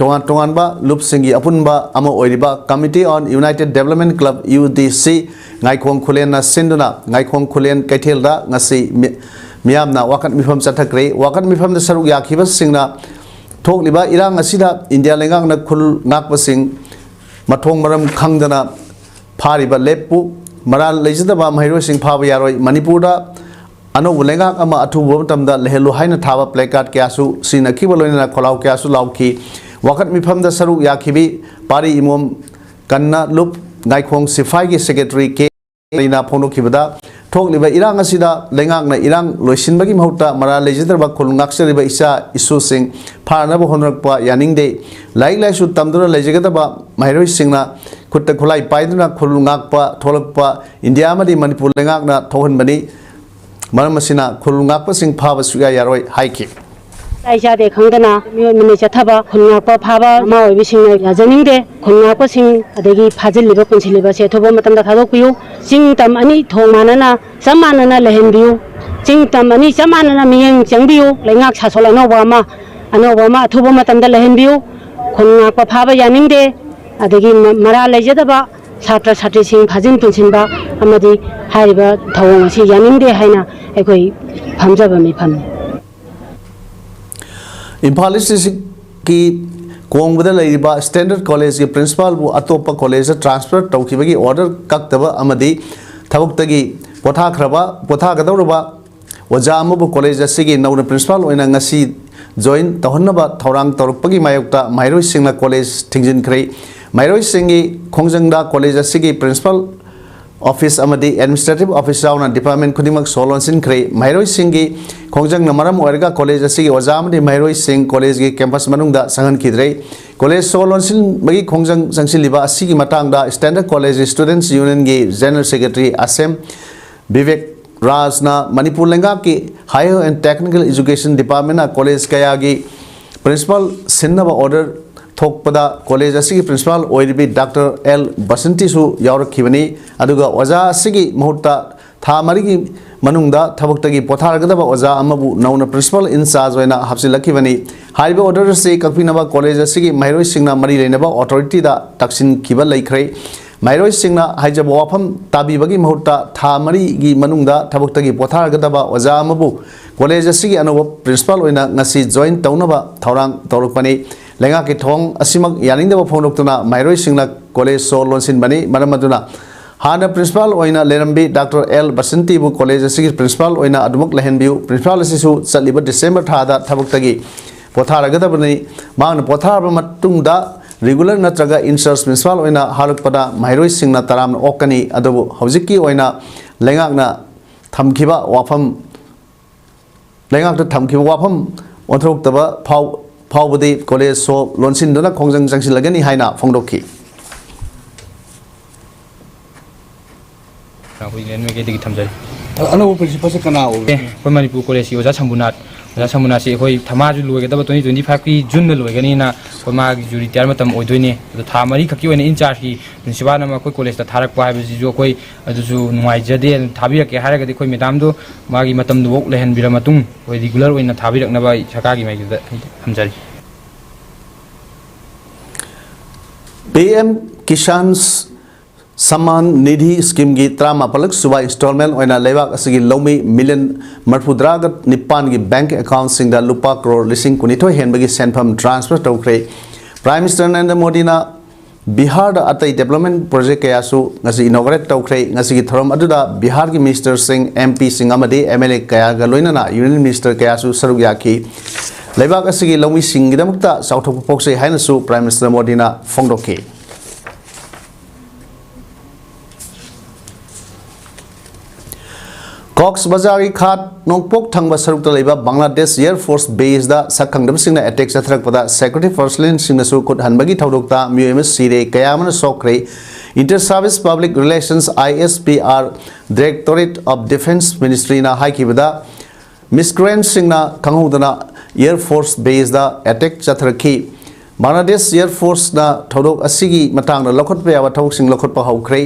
ꯇꯣꯉꯥꯟ ꯇꯣꯉꯥꯟꯕ ꯂꯨꯞꯁꯤꯡꯒꯤ ꯑꯄꯨꯟꯕ ꯑꯃ ꯑꯣꯏꯔꯤꯕ Committee on United Development Club, UDC, ꯉꯥꯏꯈꯣꯡ ꯈꯨꯂꯦꯟꯅ ꯁꯤꯟꯗꯨꯅ ꯉꯥꯏꯈꯣꯡ ꯈꯨꯂꯦꯟ ꯀꯩꯊꯦꯜꯗ ꯉꯁꯤ ꯃꯤ-, ꯃꯤꯌꯥꯝꯅ ꯋꯥꯀꯠ ꯃꯤꯐꯝ ꯆꯠꯊꯈ꯭ꯔꯦ꯫ ꯋꯥꯀꯠ ꯃꯤꯐꯝꯗ ꯁꯔꯨꯛ ꯌꯥꯈꯤꯕꯁꯤꯡꯅ ꯊꯣꯛꯂꯤꯕ ꯏꯔꯥꯡ ꯑꯁꯤꯗ ꯏꯟꯗꯤꯌꯥ ꯂꯩꯉꯥꯛꯅ ꯈꯨꯜ ꯉꯥꯛꯄꯁꯤꯡ ꯃꯊꯣꯡ ꯃꯔꯝ ꯈꯪꯗꯅ ꯐꯥꯔꯤꯕ ꯂꯦꯞꯄꯨ ꯃꯔꯥꯜ ꯂꯩꯖꯗꯕ ꯃꯍꯩꯔꯣꯏꯁꯤꯡ ꯐꯥꯕ ꯌꯥꯔꯣꯏ꯫ ꯃꯅꯤꯄꯨꯔꯗ ꯑꯅꯧꯕ ꯂꯩꯉꯥꯛ ꯑꯃ ꯑꯊꯨꯕ ꯃꯇꯝꯗ ꯂꯩꯍꯜꯂꯨ ꯍꯥꯏꯅ ꯊꯥꯕ placard ꯀꯌꯥꯁꯨ ꯁꯤꯖꯤꯟꯅꯈꯤꯕ ꯂꯣꯏꯅꯅ ꯈꯣꯜꯂꯥꯎ ꯀꯌꯥꯁꯨ ꯂꯥꯎꯈꯤ꯫ ꯋꯥꯀꯠ ꯃꯤꯐꯝꯗ ꯁꯔꯨꯛ ꯌꯥꯈꯤꯕꯤ ꯄꯥꯔꯤ ꯏꯃꯣꯝ ꯀꯟꯅ ꯂꯨꯞ ꯉꯥꯏꯈꯣꯡ ꯁꯤꯐꯥꯏꯒꯤ secretary ꯀꯦ ꯑꯩꯅ ꯐꯣꯡꯗꯣꯛꯈꯤꯕꯗ, ꯊꯣꯛꯂꯤꯕ ꯏꯔꯥꯡ ꯑꯁꯤꯗ ꯂꯩꯉꯥꯛꯅ ꯏꯔꯥꯡ ꯂꯣꯏꯁꯤꯟꯕꯒꯤ ꯃꯍꯨꯠꯇ ꯃꯔꯥꯜ ꯂꯩꯖꯗ꯭ꯔꯕ ꯈꯨꯜ ꯉꯥꯛꯆꯔꯤꯕ ꯏꯆꯥ ꯏꯁꯨꯁꯤꯡ ꯐꯥꯅꯕ ꯍꯣꯠꯅꯔꯛꯄ ꯌꯥꯅꯤꯡꯗꯦ꯫ ꯂꯥꯏꯔꯤꯛ ꯂꯥꯏꯁꯨ ꯇꯝꯗꯨꯅ ꯂꯩꯖꯒꯗꯕ ꯃꯍꯩꯔꯣꯏꯁꯤꯡꯅ ꯈꯨꯠꯇ ꯈꯨꯠꯂꯥꯏ ꯄꯥꯏꯗꯨꯅ ꯈꯨꯜ ꯉꯥꯛꯄ ꯊꯣꯛꯂꯛꯄ ꯏꯟꯗꯤꯌꯥ ꯑꯃꯗꯤ ꯃꯅꯤꯄꯨꯔ ꯂꯩꯉꯥꯛꯅ ꯊꯣꯛꯍꯟꯕꯅꯤ꯫ ꯃꯔꯝ ꯑꯁꯤꯅ ꯈꯨꯜ ꯉꯥꯛꯄꯁꯤꯡ ꯐꯥꯕ ꯁꯨꯛꯌꯥ ꯌꯥꯔꯣꯏ ꯍꯥꯏꯈꯤ꯫ ꯏꯆꯥ ꯏꯆꯥꯗꯦ ꯈꯪꯗꯅ ꯃꯤꯑꯣꯠ ꯃꯤꯅꯩ ꯆꯠꯊꯕ ꯈꯨꯟ ꯉꯥꯛꯄ ꯐꯥꯕ ꯃꯃꯥ ꯑꯣꯏꯕꯤꯁꯤꯡꯅ ꯌꯥꯖꯅꯤꯡꯗꯦ꯫ ꯈꯨꯟ ꯉꯥꯛꯄꯁꯤꯡ ꯑꯗꯒꯤ ꯐꯥꯖꯤꯜꯂꯤꯕ ꯄꯨꯟꯁꯤꯜꯂꯤꯕ ꯑꯁꯦ ꯑꯊꯨꯕ ꯃꯇꯝꯗ ꯊꯥꯗꯣꯛꯄꯤꯌꯨ꯫ ꯆꯤꯡ ꯇꯝ ꯑꯅꯤ ꯊꯣꯡ ꯃꯥꯟꯅꯅ ꯆꯞ ꯃꯥꯟꯅꯅ ꯂꯩꯍꯟꯕꯤꯌꯨ꯫ ꯆꯤꯡ ꯇꯝ ꯑꯅꯤ ꯆꯞ ꯃꯥꯟꯅꯅ ꯃꯤꯠꯌꯦꯡ ꯆꯪꯕꯤꯌꯨ꯫ ꯂꯩꯉꯥꯛ ꯁꯥꯁꯣꯜ ꯑꯅꯧꯕ ꯑꯃ ꯑꯅꯧꯕ ꯑꯃ ꯑꯊꯨꯕ ꯃꯇꯝꯗ ꯂꯩꯍꯟꯕꯤꯌꯨ꯫ ꯈꯨꯟ ꯉꯥꯛꯄ ꯐꯥꯕ ꯌꯥꯅꯤꯡꯗꯦ꯫ ꯑꯗꯒꯤ ꯃ- ꯃꯔꯥꯜ ꯂꯩꯖꯗꯕ ꯁꯥꯇ꯭ꯔ ꯁꯥꯇ꯭ꯔꯤꯁꯤꯡ ꯐꯥꯖꯤꯟ ꯄꯨꯟꯁꯤꯟꯕ ꯑꯃꯗꯤ ꯍꯥꯏꯔꯤꯕ ꯊꯧꯑꯣꯡ ꯑꯁꯤ ꯌꯥꯅꯤꯡꯗꯦ ꯍꯥꯏꯅ ꯑꯩꯈꯣꯏ ꯐꯝꯖꯕ ꯃꯤꯐꯝꯅꯤ꯫ ꯏꯝꯐꯥꯜ ꯏꯁ ꯗꯤꯁꯇ꯭ꯔꯤꯛꯀꯤ ꯀꯣꯡꯕꯗ ꯂꯩꯔꯤꯕ ꯁ꯭ꯇꯦꯟꯗꯔꯗ ꯀꯣꯂꯦꯖꯀꯤ ꯄ꯭ꯔꯤꯟꯁꯤꯄꯥꯜꯕꯨ ꯑꯇꯣꯞꯄ ꯀꯣꯂꯦꯖꯇ ꯇ꯭ꯔꯥꯟꯁꯐꯔ ꯇꯧꯈꯤꯕꯒꯤ ꯑꯣꯔꯗꯔ ꯀꯛꯇꯕ ꯑꯃꯗꯤ ꯊꯕꯛꯇꯒꯤ ꯄꯣꯊꯥꯈ꯭ꯔꯕ ꯄꯣꯊꯥꯒꯗꯧꯔꯕ ꯑꯣꯖꯥ ꯑꯃꯕꯨ ꯀꯣꯂꯦꯖ ꯑꯁꯤꯒꯤ ꯅꯧꯅ ꯄ꯭ꯔꯤꯟꯁꯤꯄꯥꯜ ꯑꯣꯏꯅ ꯉꯁꯤ ꯖꯣꯏꯟ ꯇꯧꯍꯟꯅꯕ ꯊꯧꯔꯥꯡ ꯇꯧꯔꯛꯄꯒꯤ ꯃꯥꯌꯣꯛꯇ ꯃꯍꯩꯔꯣꯏꯁꯤꯡꯅ ꯀꯣꯂꯦꯖ ꯊꯤꯡꯖꯤꯟꯈ꯭ꯔꯦ꯫ ꯃꯍꯩꯔꯣꯏꯁꯤꯡꯒꯤ ꯈꯣꯡꯖꯪꯗ ꯀꯣꯂꯦꯖ ꯑꯁꯤꯒꯤ ꯄ꯭ꯔꯤꯟꯁꯤꯄꯥꯜ ꯑꯣꯐꯤꯁ ꯑꯃꯗꯤ ꯑꯦꯗꯃꯤꯅꯤꯁꯇ꯭ꯔꯦꯇꯤꯚ ꯑꯣꯐꯤꯁ ꯌꯥꯎꯅ ꯗꯤꯄꯥꯔꯠꯃꯦꯟ ꯈꯨꯗꯤꯡꯃꯛ ꯁꯣ ꯂꯣꯟꯁꯤꯟꯈ꯭ꯔꯦ꯫ ꯃꯍꯩꯔꯣꯏꯁꯤꯡꯒꯤ ꯈꯣꯡꯖꯪꯅ ꯃꯔꯝ ꯑꯣꯏꯔꯒ ꯀꯣꯂꯦꯖ ꯑꯁꯤꯒꯤ ꯑꯣꯖꯥ ꯑꯃꯗꯤ ꯃꯍꯩꯔꯣꯏꯁꯤꯡ ꯀꯣꯂꯦꯖꯒꯤ ꯀꯦꯝꯄꯁ ꯃꯅꯨꯡꯗ ꯆꯪꯍꯟꯈꯤꯗ꯭ꯔꯦ꯫ ꯀꯣꯂꯦꯖ ꯁꯣ ꯂꯣꯟꯁꯤꯟꯕꯒꯤ ꯈꯣꯡꯖꯪ ꯆꯪꯁꯤꯜꯂꯤꯕ ꯑꯁꯤꯒꯤ ꯃꯇꯥꯡꯗ ꯁ꯭ꯇꯦꯟꯗꯔꯗ ꯀꯣꯂꯦꯖ ꯁ꯭ꯇꯨꯗꯦꯟꯠꯁ ꯌꯨꯅꯤꯌꯟꯒꯤ ꯖꯦꯅꯔꯦꯜ ꯁꯦꯀ꯭ꯔꯦꯇꯔꯤ ꯑꯁꯦꯝ ꯕꯤꯕꯦꯛ ꯔꯥꯖꯅ ꯃꯅꯤꯄꯨꯔ ꯂꯩꯉꯥꯛꯀꯤ ꯍꯥꯌꯔ ꯑꯦꯟ ꯇꯦꯛꯅꯤꯀꯦꯜ ꯑꯦꯖꯨꯀꯦꯁꯟ ꯗꯤꯄꯥꯔꯠꯃꯦꯟꯅ ꯀꯣꯂꯦꯖ ꯀꯌꯥꯒꯤ ꯄ꯭ꯔꯤꯟꯁꯤꯄꯥꯜ ꯁꯤꯟꯅꯕ ꯑꯣꯔꯗꯔ ꯊꯣꯛꯄꯗ ꯀꯣꯂꯦꯖ ꯑꯁꯤꯒꯤ ꯄ꯭ꯔꯤꯟꯁꯤꯄꯥꯜ ꯑꯣꯏꯔꯤꯕꯤ ꯗꯥꯛꯇꯔ ꯑꯦꯜ ꯕꯁꯟꯇꯤꯁꯨ ꯌꯥꯎꯔꯛꯈꯤꯕꯅꯤ꯫ ꯑꯗꯨꯒ ꯑꯣꯖꯥ ꯑꯁꯤꯒꯤ ꯃꯍꯨꯠꯇ ꯊꯥ ꯃꯔꯤꯒꯤ ꯃꯅꯨꯡꯗ ꯊꯕꯛꯇꯒꯤ ꯄꯣꯊꯥꯔꯒꯗꯕ ꯑꯣꯖꯥ ꯑꯃꯕꯨ ꯅꯧꯅ ꯄ꯭ꯔꯤꯟꯁꯤꯄꯥꯜ ꯏꯟꯆꯥꯔꯖ ꯑꯣꯏꯅ ꯍꯥꯞꯆꯤꯜꯂꯛꯈꯤꯕꯅꯤ꯫ ꯍꯥꯏꯔꯤꯕ ꯑꯣꯔꯗꯔ ꯑꯁꯤ ꯀꯛꯄꯤꯅꯕ ꯀꯣꯂꯦꯖ ꯑꯁꯤꯒꯤ ꯃꯍꯩꯔꯣꯏꯁꯤꯡꯅ ꯃꯔꯤ ꯂꯩꯅꯕ ꯑꯣꯊꯣꯔꯤꯇꯤꯗ ꯇꯛꯁꯤꯟꯈꯤꯕ ꯂꯩꯈ꯭ꯔꯦ꯫ ꯃꯍꯩꯔꯣꯏꯁꯤꯡꯅ ꯍꯥꯏꯖꯕ ꯋꯥꯐꯝ ꯇꯥꯕꯤꯕꯒꯤ ꯃꯍꯨꯠꯇ ꯊꯥ ꯃꯔꯤꯒꯤ ꯃꯅꯨꯡꯗ ꯊꯕꯛꯇꯒꯤ ꯄꯣꯊꯥꯔꯒꯗꯕ ꯑꯣꯖꯥ ꯑꯃꯕꯨ ꯀꯣꯂꯦꯖ ꯑꯁꯤꯒꯤ ꯑꯅꯧꯕ ꯄ꯭ꯔꯤꯟꯁꯤꯄꯥꯜ ꯑꯣꯏꯅ ꯉꯁꯤ ꯖꯣꯏꯟ ꯇꯧꯅꯕ ꯊꯧꯔꯥꯡ ꯇꯧꯔꯛꯄꯅꯤ꯫ ꯂꯩꯉꯥꯛꯀꯤ ꯊꯧꯑꯣꯡ ꯑꯁꯤꯃꯛ ꯌꯥꯅꯤꯡꯗꯕ ꯐꯣꯡꯗꯣꯛꯇꯨꯅ ꯃꯍꯩꯔꯣꯏꯁꯤꯡꯅ ꯀꯣꯂꯦꯖ ꯁꯣ ꯂꯣꯟꯁꯤꯟꯕꯅꯤ꯫ ꯃꯔꯝ ꯑꯗꯨꯅ ꯍꯥꯟꯅ ꯄ꯭ꯔꯤꯟꯁꯤꯄꯥꯜ ꯑꯣꯏꯅ ꯂꯩꯔꯝꯕꯤ ꯗꯥꯛꯇꯔ ꯑꯦꯜ ꯕꯁꯟꯇꯤꯕꯨ ꯀꯣꯂꯦꯖ ꯑꯁꯤꯒꯤ ꯄ꯭ꯔꯤꯟꯁꯤꯄꯥꯜ ꯑꯣꯏꯅ ꯑꯗꯨꯃꯛ ꯂꯩꯍꯟꯕꯤꯌꯨ꯫ ꯄ꯭ꯔꯤꯟꯁꯤꯄꯥꯜ ꯑꯁꯤꯁꯨ ꯆꯠꯂꯤꯕ ꯗꯤꯁꯦꯝꯕꯔ ꯊꯥꯗ ꯊꯕꯛꯇꯒꯤ ꯄꯣꯊꯥꯔꯒꯗꯕꯅꯤ꯫ ꯃꯍꯥꯛꯅ ꯄꯣꯊꯥꯔꯕ ꯃꯇꯨꯡꯗ ꯔꯤꯒꯨꯂꯔ ꯅꯠꯇ꯭ꯔꯒ ꯏꯟꯆꯥꯔꯖ ꯄ꯭ꯔꯤꯟꯁꯤꯄꯥꯜ ꯑꯣꯏꯅ ꯍꯥꯜꯂꯛꯄꯗ ꯃꯍꯩꯔꯣꯏꯁꯤꯡꯅ ꯇꯔꯥꯝꯅ ꯑꯣꯛꯀꯅꯤ꯫ ꯑꯗꯨꯕꯨ ꯍꯧꯖꯤꯛꯀꯤ ꯑꯣꯏꯅ ꯂꯩꯉꯥꯛꯅ ꯊꯝꯈꯤꯕ ꯋꯥꯐꯝ, ꯂꯩꯉꯥꯛꯇ ꯊꯝꯈꯤꯕ ꯋꯥꯐꯝ ꯑꯣꯟꯊꯣꯔꯛꯇꯕ ꯐꯥꯎ-, ꯐꯥꯎꯕꯗꯤ ꯀꯣꯂꯦꯖ ꯁꯣ ꯂꯣꯟꯁꯤꯟꯗꯨꯅ ꯈꯣꯡꯖꯪ ꯆꯪꯁꯤꯜꯂꯒꯅꯤ ꯍꯥꯏꯅ ꯐꯣꯡꯗꯣꯛꯈꯤ꯫ ꯑꯩꯈꯣꯏ ꯂꯦꯟꯃꯥꯏꯀꯩꯗꯒꯤ ꯊꯝꯖꯔꯤ꯫ ꯑꯅꯧꯕ ꯄ꯭ꯔꯤꯟꯁꯤꯄꯥꯜꯁꯦ ꯀꯅꯥ ꯑꯣꯏꯕ? ꯑꯦ, ꯑꯩꯈꯣꯏ ꯃꯅꯤꯄꯨꯔ ꯀꯣꯂꯦꯖꯀꯤ ꯑꯣꯖꯥ ꯁꯝꯕꯨꯅꯥꯊ꯫ ꯑꯣꯖꯥ ꯁꯝꯕꯨꯅꯥꯊꯁꯤ ꯑꯩꯈꯣꯏ ꯊꯃꯥꯁꯨ ꯂꯣꯏꯒꯗꯕ twenty twenty five ꯀꯤ ꯖꯨꯟꯗ ꯂꯣꯏꯒꯅꯤꯅ ꯑꯩꯈꯣꯏ ꯃꯥꯒꯤꯁꯨ ꯔꯤꯇꯥꯌꯔ ꯃꯇꯝ ꯑꯣꯏꯗꯣꯏꯅꯦ꯫ ꯑꯗꯣ ꯊꯥ ꯃꯔꯤꯈꯛꯀꯤ ꯑꯣꯏꯅ ꯏꯟꯆꯥꯔꯖꯀꯤ ꯄ꯭ꯔꯤꯟꯁꯤꯄꯥꯜ ꯑꯃ ꯑꯩꯈꯣꯏ ꯀꯣꯂꯦꯖꯇ ꯊꯥꯔꯛꯄ ꯍꯥꯏꯕꯁꯤꯁꯨ ꯑꯩꯈꯣꯏ ꯑꯗꯨꯁꯨ ꯅꯨꯡꯉꯥꯏꯖꯗꯦ꯫ ꯑꯗꯨ ꯊꯥꯕꯤꯔꯛꯀꯦ ꯍꯥꯏꯔꯒꯗꯤ ꯑꯩꯈꯣꯏ ꯃꯦꯗꯥꯝꯗꯣ ꯃꯥꯒꯤ ꯃꯇꯝꯗꯨꯐꯥꯎ ꯂꯩꯍꯟꯕꯤꯔ ꯃꯇꯨꯡ ꯑꯩꯈꯣꯏ ꯔꯤꯒꯨꯂꯔ ꯑꯣꯏꯅ ꯊꯥꯕꯤꯔꯛꯅꯕ ꯑꯩ ꯁꯔꯀꯥꯔꯒꯤ ꯃꯥꯏꯀꯩꯗ ꯑꯩ ꯊꯝꯖꯔꯤ꯫ ꯄꯤ ꯑꯦꯝ ꯀꯤꯁꯥꯟ ꯁꯝꯃꯥꯟ ꯅꯤꯙꯤ ꯁ꯭ꯀꯤꯝꯒꯤ ꯇꯔꯥꯃꯥꯄꯜꯂꯛ ꯁꯨꯕ ꯏꯟꯁꯇꯣꯜꯃꯦꯟ ꯑꯣꯏꯅ ꯂꯩꯕꯥꯛ ꯑꯁꯤꯒꯤ ꯂꯧꯃꯤ ꯃꯤꯂꯤꯌꯟ ꯃꯔꯤꯐꯨꯇꯔꯥꯒ ꯅꯤꯄꯥꯟꯒꯤ ꯕꯦꯡꯛ ꯑꯦꯀꯥꯎꯟꯁꯤꯡꯗ ꯂꯨꯄꯥ ꯀ꯭ꯔꯣꯔ ꯂꯤꯁꯤꯡ ꯀꯨꯟꯅꯤꯊꯣꯏ ꯍꯦꯟꯕꯒꯤ ꯁꯦꯟꯐꯝ ꯇ꯭ꯔꯥꯟꯁꯐꯔ ꯇꯧꯈ꯭ꯔꯦ꯫ ꯄ꯭ꯔꯥꯏꯝ ꯃꯤꯅꯤꯁꯇꯔ ꯅꯔꯦꯟꯗ꯭ꯔ ꯃꯣꯗꯤꯅ ꯕꯤꯍꯥꯔꯗ ꯑꯇꯩ ꯗꯤꯕꯦꯂꯞꯃꯦꯟ ꯄ꯭ꯔꯣꯖꯦꯛ ꯀꯌꯥꯁꯨ ꯉꯁꯤ ꯏꯅꯣꯒꯔꯦꯠ ꯇꯧꯈ꯭ꯔꯦ꯫ ꯉꯁꯤꯒꯤ ꯊꯧꯔꯝ ꯑꯗꯨꯗ ꯕꯤꯍꯥꯔꯒꯤ ꯃꯤꯅꯤꯁꯇꯔꯁꯤꯡ, ꯑꯦꯝ ꯄꯤꯁꯤꯡ ꯑꯃꯗꯤ ꯑꯦꯝ ꯑꯦꯜ ꯑꯦ ꯀꯌꯥꯒ ꯂꯣꯏꯅꯅ ꯌꯨꯅꯤꯌꯟ ꯃꯤꯅꯤꯁꯇꯔ ꯀꯌꯥꯁꯨ ꯁꯔꯨꯛ ꯌꯥꯈꯤ꯫ ꯂꯩꯕꯥꯛ ꯑꯁꯤꯒꯤ ꯂꯧꯃꯤꯁꯤꯡꯒꯤꯗꯃꯛꯇ ꯆꯥꯎꯊꯣꯛꯄ ꯄꯣꯛꯆꯩ ꯍꯥꯏꯅꯁꯨ ꯄ꯭ꯔꯥꯏꯝ ꯃꯤꯅꯤꯁꯇꯔ ꯃꯣꯗꯤꯅ ꯐꯣꯡꯗꯣꯛꯈꯤ꯫ ꯀꯣꯛꯁ ꯕꯖꯥꯔꯒꯤ ꯈꯥ ꯅꯣꯡꯄꯣꯛ ꯊꯪꯕ ꯁꯔꯨꯛꯇ ꯂꯩꯕ ꯕꯪꯒ꯭ꯂꯥꯗꯦꯁ ꯑꯦꯌꯔ ꯐꯣꯔꯁ ꯕꯦꯁꯇ ꯁꯛꯈꯪꯗꯕꯁꯤꯡꯅ ꯑꯦꯇꯦꯛ ꯆꯠꯊꯔꯛꯄꯗ ꯁꯦꯀ꯭ꯌꯨꯔꯤꯇꯤ ꯄꯔꯁꯣꯅꯦꯜꯁꯤꯡꯅꯁꯨ ꯈꯨꯠ ꯍꯟꯕꯒꯤ ꯊꯧꯗꯣꯛꯇ ꯃꯤꯑꯣꯏ ꯑꯃ ꯁꯤꯔꯦ, ꯀꯌꯥ ꯑꯃꯅ ꯁꯣꯛꯈ꯭ꯔꯦ꯫ Inter Service Public Relations, I S P R, Directorate of Defence Ministryꯅ ꯍꯥꯏꯈꯤꯕꯗ, ꯃꯤꯁꯀ꯭ꯔꯦꯟꯁꯤꯡꯅ ꯈꯪꯍꯧꯗꯅ ꯑꯦꯌꯔ ꯐꯣꯔꯁ ꯕꯦꯁꯇ ꯑꯦꯇꯦꯛ ꯆꯠꯊꯔꯛꯈꯤ꯫ ꯕꯪꯒ꯭ꯂꯥꯗꯦꯁ ꯑꯦꯌꯔ ꯐꯣꯔꯁꯅ ꯊꯧꯗꯣꯛ ꯑꯁꯤꯒꯤ ꯃꯇꯥꯡꯗ ꯂꯧꯈꯠꯄ ꯌꯥꯕ ꯊꯕꯛꯁꯤꯡ ꯂꯧꯈꯠꯄ ꯍꯧꯈ꯭ꯔꯦ꯫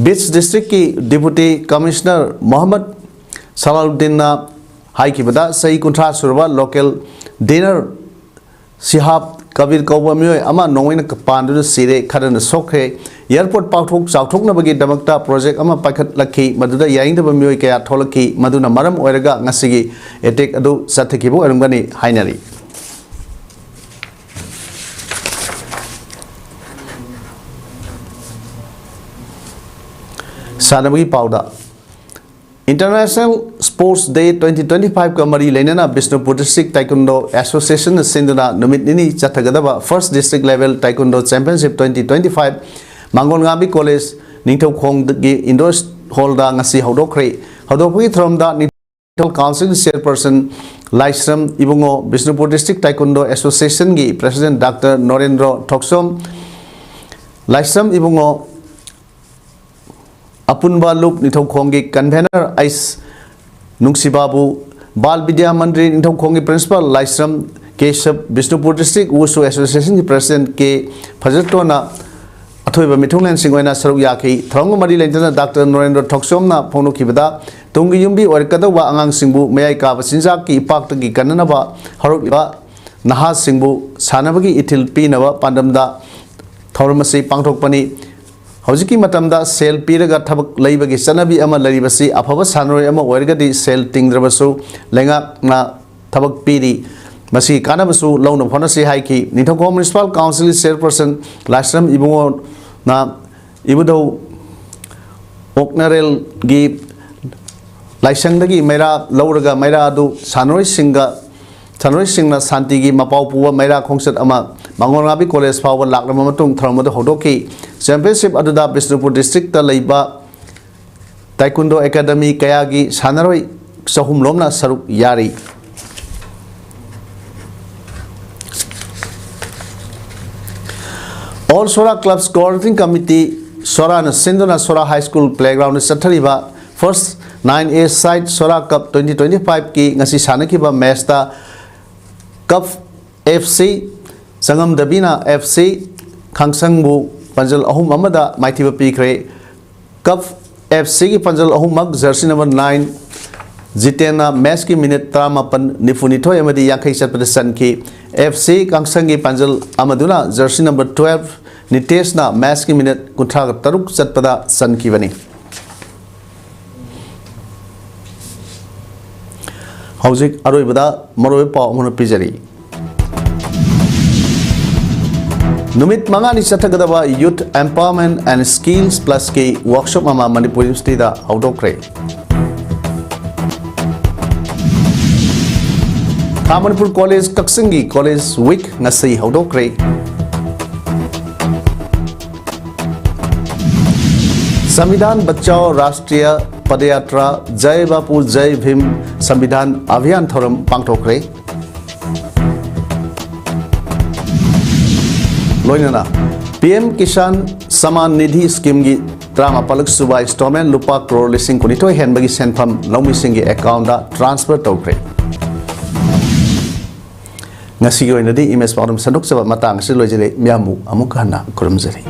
ꯕꯤꯠꯁ ꯗꯤꯁꯇ꯭ꯔꯤꯛꯀꯤ ꯗꯤꯄꯨꯇꯤ ꯀꯃꯤꯁꯅꯔ ꯃꯣꯍꯝꯃꯗ ꯁꯂꯥꯎꯗꯤꯟꯅ ꯍꯥꯏꯈꯤꯕꯗ, ꯆꯍꯤ ꯀꯨꯟꯊ꯭ꯔꯥ ꯁꯨꯔꯕ ꯂꯣꯀꯦꯜ ꯗꯤꯅꯔ ꯁꯤꯍꯥꯕ ꯀꯕꯤꯔ ꯀꯧꯕ ꯃꯤꯑꯣꯏ ꯑꯃ ꯅꯣꯡꯃꯩꯅ ꯄꯥꯟꯗꯨꯅ ꯁꯤꯔꯦ, ꯈꯔꯅ ꯁꯣꯛꯈ꯭ꯔꯦ꯫ ꯑꯦꯌꯔꯄꯣꯔꯠ ꯄꯥꯛꯊꯣꯛ ꯆꯥꯎꯊꯣꯛꯅꯕꯒꯤꯗꯃꯛꯇ ꯄ꯭ꯔꯣꯖꯦꯛ ꯑꯃ ꯄꯥꯏꯈꯠꯂꯛꯈꯤ꯫ ꯃꯗꯨꯗ ꯌꯥꯅꯤꯡꯗꯕ ꯃꯤꯑꯣꯏ ꯀꯌꯥ ꯊꯣꯛꯂꯛꯈꯤ꯫ ꯃꯗꯨꯅ ꯃꯔꯝ ꯑꯣꯏꯔꯒ ꯉꯁꯤꯒꯤ ꯑꯦꯇꯦꯛ ꯑꯗꯨ ꯆꯠꯊꯈꯤꯕ ꯑꯣꯏꯔꯝꯒꯅꯤ ꯍꯥꯏꯅꯔꯤ꯫ ꯁꯥꯟꯅꯕꯒꯤ ꯄꯥꯎꯗ, International Sports Day twenty twenty five ꯀ ꯃꯔꯤ ꯂꯩꯅꯅ ꯕꯤꯁꯅꯨꯄꯨꯔ District Taekwondo Association ꯅ ꯁꯤꯟꯗꯨꯅ ꯅꯨꯃꯤꯠ ꯅꯤꯅꯤ ꯆꯠꯊꯒꯗꯕ First District Level Taekwondo Championship twenty twenty five ꯃꯥꯡꯒꯣꯜꯉꯥꯝꯕꯤ ꯀꯣꯂꯦꯖ ꯅꯤꯡꯊꯧꯈꯣꯡꯒꯤ ꯏꯟꯗꯣꯔ ꯍꯣꯜꯗ ꯉꯁꯤ ꯍꯧꯗꯣꯛꯈ꯭ꯔꯦ꯫ ꯍꯧꯗꯣꯛꯄꯒꯤ ꯊꯧꯔꯝꯗ ꯅꯤꯡꯊꯧ council chairperson Laishram Ibungo, Bishnupur District Taekwondo Association ꯒꯤ ꯄ꯭ꯔꯦꯁꯤꯗꯦꯟꯠ ꯗꯥꯛꯇꯔ ꯅꯣꯔꯦꯟꯗ꯭ꯔꯣ ꯊꯣꯛꯆꯣꯝ, ꯂꯥꯏꯁ꯭ꯔꯝ ꯏꯕꯨꯡꯉꯣ, ꯑꯄꯨꯟꯕ ꯂꯨꯞ ꯅꯤꯡꯊꯧꯈꯣꯡꯒꯤ ꯀꯟꯚꯦꯅꯔ ꯑꯩꯁ ꯅꯨꯡꯁꯤꯕꯥꯕꯨ, ꯕꯥꯜ ꯕꯤꯗ꯭ꯌꯥ ꯃꯟꯗꯤꯔ ꯅꯤꯡꯊꯧꯈꯣꯡꯒꯤ ꯄ꯭ꯔꯤꯟꯁꯤꯄꯥꯜ ꯂꯥꯏꯁ꯭ꯔꯝ ꯀꯦꯁꯕ, ꯕꯤꯁꯅꯨꯄꯨꯔ District Wushu Association ꯒꯤ ꯄ꯭ꯔꯦꯁꯤꯗꯦꯟꯠ ꯀꯦ ꯐꯖꯇꯣꯟꯅ ꯑꯊꯣꯏꯕ ꯃꯤꯊꯨꯡꯂꯦꯟꯁꯤꯡ ꯑꯣꯏꯅ ꯁꯔꯨꯛ ꯌꯥꯈꯤ꯫ ꯊꯧꯔꯝꯒ ꯃꯔꯤ ꯂꯩꯅꯅ ꯗꯥꯛꯇꯔ ꯅꯣꯔꯦꯟꯗ꯭ꯔ ꯊꯣꯛꯆꯣꯝꯅ ꯐꯣꯡꯗꯣꯛꯈꯤꯕꯗ, ꯇꯨꯡꯒꯤ ꯌꯨꯝꯕꯤ ꯑꯣꯏꯔꯛꯀꯗꯧꯕ ꯑꯉꯥꯡꯁꯤꯡꯕꯨ ꯃꯌꯥꯏ ꯀꯥꯕ ꯆꯤꯟꯖꯥꯛꯀꯤ ꯏꯄꯥꯛꯇꯒꯤ ꯀꯟꯅꯅꯕ ꯍꯧꯔꯛꯂꯤꯕ ꯅꯍꯥꯁꯤꯡꯕꯨ ꯁꯥꯟꯅꯕꯒꯤ ꯏꯊꯤꯜ ꯄꯤꯅꯕ ꯄꯥꯟꯗꯝꯗ ꯊꯧꯔꯝ ꯑꯁꯤ ꯄꯥꯡꯊꯣꯛꯄꯅꯤ꯫ ꯍꯧꯖꯤꯛꯀꯤ ꯃꯇꯝꯗ ꯁꯦꯜ ꯄꯤꯔꯒ ꯊꯕꯛ ꯂꯩꯕꯒꯤ ꯆꯠꯅꯕꯤ ꯑꯃ ꯂꯩꯔꯤꯕꯁꯤ ꯑꯐꯕ ꯁꯥꯟꯅꯔꯣꯏ ꯑꯃ ꯑꯣꯏꯔꯒꯗꯤ ꯁꯦꯜ ꯇꯤꯡꯗ꯭ꯔꯕꯁꯨ ꯂꯩꯉꯥꯛꯅ ꯊꯕꯛ ꯄꯤꯔꯤ꯫ ꯃꯁꯤꯒꯤ ꯀꯥꯟꯅꯕꯁꯨ ꯂꯧꯅꯕ ꯍꯣꯠꯅꯁꯤ ꯍꯥꯏꯈꯤ꯫ ꯅꯤꯡꯊꯧꯈꯣꯡ ꯃ꯭ꯌꯨꯅꯤꯁꯤꯄꯥꯜ ꯀꯥꯎꯟꯁꯤꯜꯒꯤ ꯆꯦꯌꯔꯄꯔꯁꯟ ꯂꯥꯏꯁ꯭ꯔꯝ ꯏꯕꯨꯡꯉꯣꯅ ꯏꯕꯨꯙꯧ ꯑꯣꯛꯅꯔꯦꯜꯒꯤ ꯂꯥꯏꯁꯪꯗꯒꯤ ꯃꯩꯔꯥ ꯂꯧꯔꯒ ꯃꯩꯔꯥ ꯑꯗꯨ ꯁꯥꯟꯅꯔꯣꯏꯁꯤꯡꯒ, ꯁꯥꯟꯅꯔꯣꯏꯁꯤꯡꯅ ꯁꯥꯟꯇꯤꯒꯤ ꯃꯄꯥꯎ ꯄꯨꯕ ꯃꯩꯔꯥ ꯈꯣꯡꯆꯠ ꯑꯃ ꯃꯥꯡꯒꯣꯜꯉꯥꯝꯕꯤ ꯀꯣꯂꯦꯖ ꯐꯥꯎꯕ ꯂꯥꯛꯂꯕ ꯃꯇꯨꯡ ꯊꯧꯔꯝ ꯑꯗꯨ ꯍꯧꯗꯣꯛꯈꯤ꯫ ꯆꯦꯝꯄꯤꯌꯟꯁꯤꯞ ꯑꯗꯨꯗ ꯕꯤꯁꯅꯨꯄꯨꯔ ꯗꯤꯁꯇ꯭ꯔꯤꯛꯇ ꯂꯩꯕ ꯇꯥꯏꯀꯨꯟꯗꯣ ꯑꯦꯀꯥꯗꯃꯤ ꯀꯌꯥꯒꯤ ꯁꯥꯟꯅꯔꯣꯏ ꯆꯍꯨꯝ ꯂꯣꯝꯅ ꯁꯔꯨꯛ ꯌꯥꯔꯤ꯫ All Sora Clubs Coordinating Committee, ꯁꯣꯔꯥꯅ ꯁꯤꯟꯗꯨꯅ ꯁꯣꯔꯥ ꯍꯥꯏ ꯁ꯭ꯀꯨꯜ ꯄ꯭ꯂꯦꯒ꯭ꯔꯥꯎꯟꯗ ꯆꯠꯊꯔꯤꯕ First Nine A Side Sora Cup twenty twenty five ꯀꯤ ꯉꯁꯤ ꯁꯥꯟꯅꯈꯤꯕ ꯃꯦꯆꯇ ꯀꯞ ꯑꯦꯐ ꯁꯤ ꯆꯉꯝꯗꯕꯤꯅ ꯑꯦꯐ ꯁꯤ ꯈꯥꯡꯁꯪꯕꯨ ꯄꯥꯟꯖꯜ ꯑꯍꯨꯝ ꯑꯃꯗ ꯃꯥꯏꯊꯤꯕ ꯄꯤꯈ꯭ꯔꯦ꯫ ꯀꯞ ꯑꯦꯐ ꯁꯤꯒꯤ ꯄꯥꯟꯖꯜ ꯑꯍꯨꯝꯃꯛ ꯖꯔꯁꯤ ꯅꯝꯕꯔ ꯅꯥꯏꯟ ꯖꯤꯇꯦꯟꯅ ꯃꯦꯆꯀꯤ ꯃꯤꯅꯤꯠ ꯇꯔꯥꯃꯥꯄꯟ, ꯅꯤꯐꯨꯅꯤꯊꯣꯏ ꯑꯃꯗꯤ ꯌꯥꯡꯈꯩ ꯆꯠꯄꯗ ꯆꯟꯈꯤ꯫ ꯑꯦꯐ ꯁꯤ ꯀꯥꯡꯁꯪꯒꯤ ꯄꯥꯟꯖꯜ ꯑꯃꯗꯨꯅ ꯖꯔꯁꯤ ꯅꯝꯕꯔ ꯇꯨꯋꯦꯜꯐ ꯅꯤꯇꯦꯁꯅ ꯃꯦꯠꯁꯀꯤ ꯃꯤꯅꯤꯠ ꯀꯨꯟꯊ꯭ꯔꯥꯒ ꯇꯔꯨꯛ ꯆꯠꯄꯗ ꯆꯟꯈꯤꯕꯅꯤ꯫ ꯍꯧꯖꯤꯛ ꯑꯔꯣꯏꯕꯗ ꯃꯔꯨꯑꯣꯏꯕ ꯄꯥꯎ ꯑꯃꯅ ꯄꯤꯖꯔꯤ꯫ ꯅꯨꯃꯤꯠ ꯃꯉꯥꯅꯤ ꯆꯠꯊꯒꯗꯕ Youth Empowerment and Skills Plusꯀꯤ workshop ꯑꯃ ꯃꯅꯤꯄꯨꯔ ꯌꯨꯅꯤꯚꯔꯁꯤꯇꯤꯗ ꯍꯧꯗꯣꯛꯈ꯭ꯔꯦ꯫ ꯈꯥ ꯃꯅꯤꯄꯨꯔ ꯀꯣꯂꯦꯖ ꯀꯛꯆꯤꯡꯒꯤ ꯀꯣꯂꯦꯖ ꯋꯤꯛ ꯉꯁꯤ ꯍꯧꯗꯣꯛꯈ꯭ꯔꯦ꯫ ꯁꯪꯕꯤꯙꯥꯟ ꯕꯆꯥꯎ ꯔꯥꯁꯇ꯭ꯔꯤꯌ ꯄꯗꯌꯥꯇ꯭ꯔꯥ, ꯖꯥꯏ ꯕꯥꯄꯨ ꯖꯥꯏ ꯚꯤꯝ ꯁꯪꯕꯤꯙꯥꯟ ꯑꯚꯤꯌꯥꯟ ꯊꯧꯔꯝ ꯄꯥꯡꯊꯣꯛꯈ꯭ꯔꯦ꯫ ꯂꯣꯏꯅꯅ PM Kisan Samman Nidhi Schemeꯒꯤ ꯇꯔꯥꯃꯥꯄꯜ ꯁꯨꯕ installment ꯂꯨꯄꯥ ꯀ꯭ꯔꯣꯔ ꯂꯤꯁꯤꯡ ꯀꯨꯟꯅꯤꯊꯣꯏ ꯍꯦꯟꯕꯒꯤ ꯁꯦꯟꯐꯝ ꯂꯧꯃꯤꯁꯤꯡꯒꯤ accountꯗ transfer ꯇꯧꯈ꯭ꯔꯦ꯫ ꯉꯁꯤꯒꯤ ꯑꯣꯏꯅꯗꯤ ꯏꯃꯦꯖ ꯄꯥꯎꯗꯝ ꯁꯟꯗꯣꯛꯆꯕ ꯃꯇꯥꯡ ꯑꯁꯤ ꯂꯣꯏꯖꯔꯦ꯫ ꯃꯤꯌꯥꯝꯕꯨ ꯑꯃꯨꯛ ꯍꯟꯅ ꯈꯨꯔꯨꯝꯖꯔꯤ꯫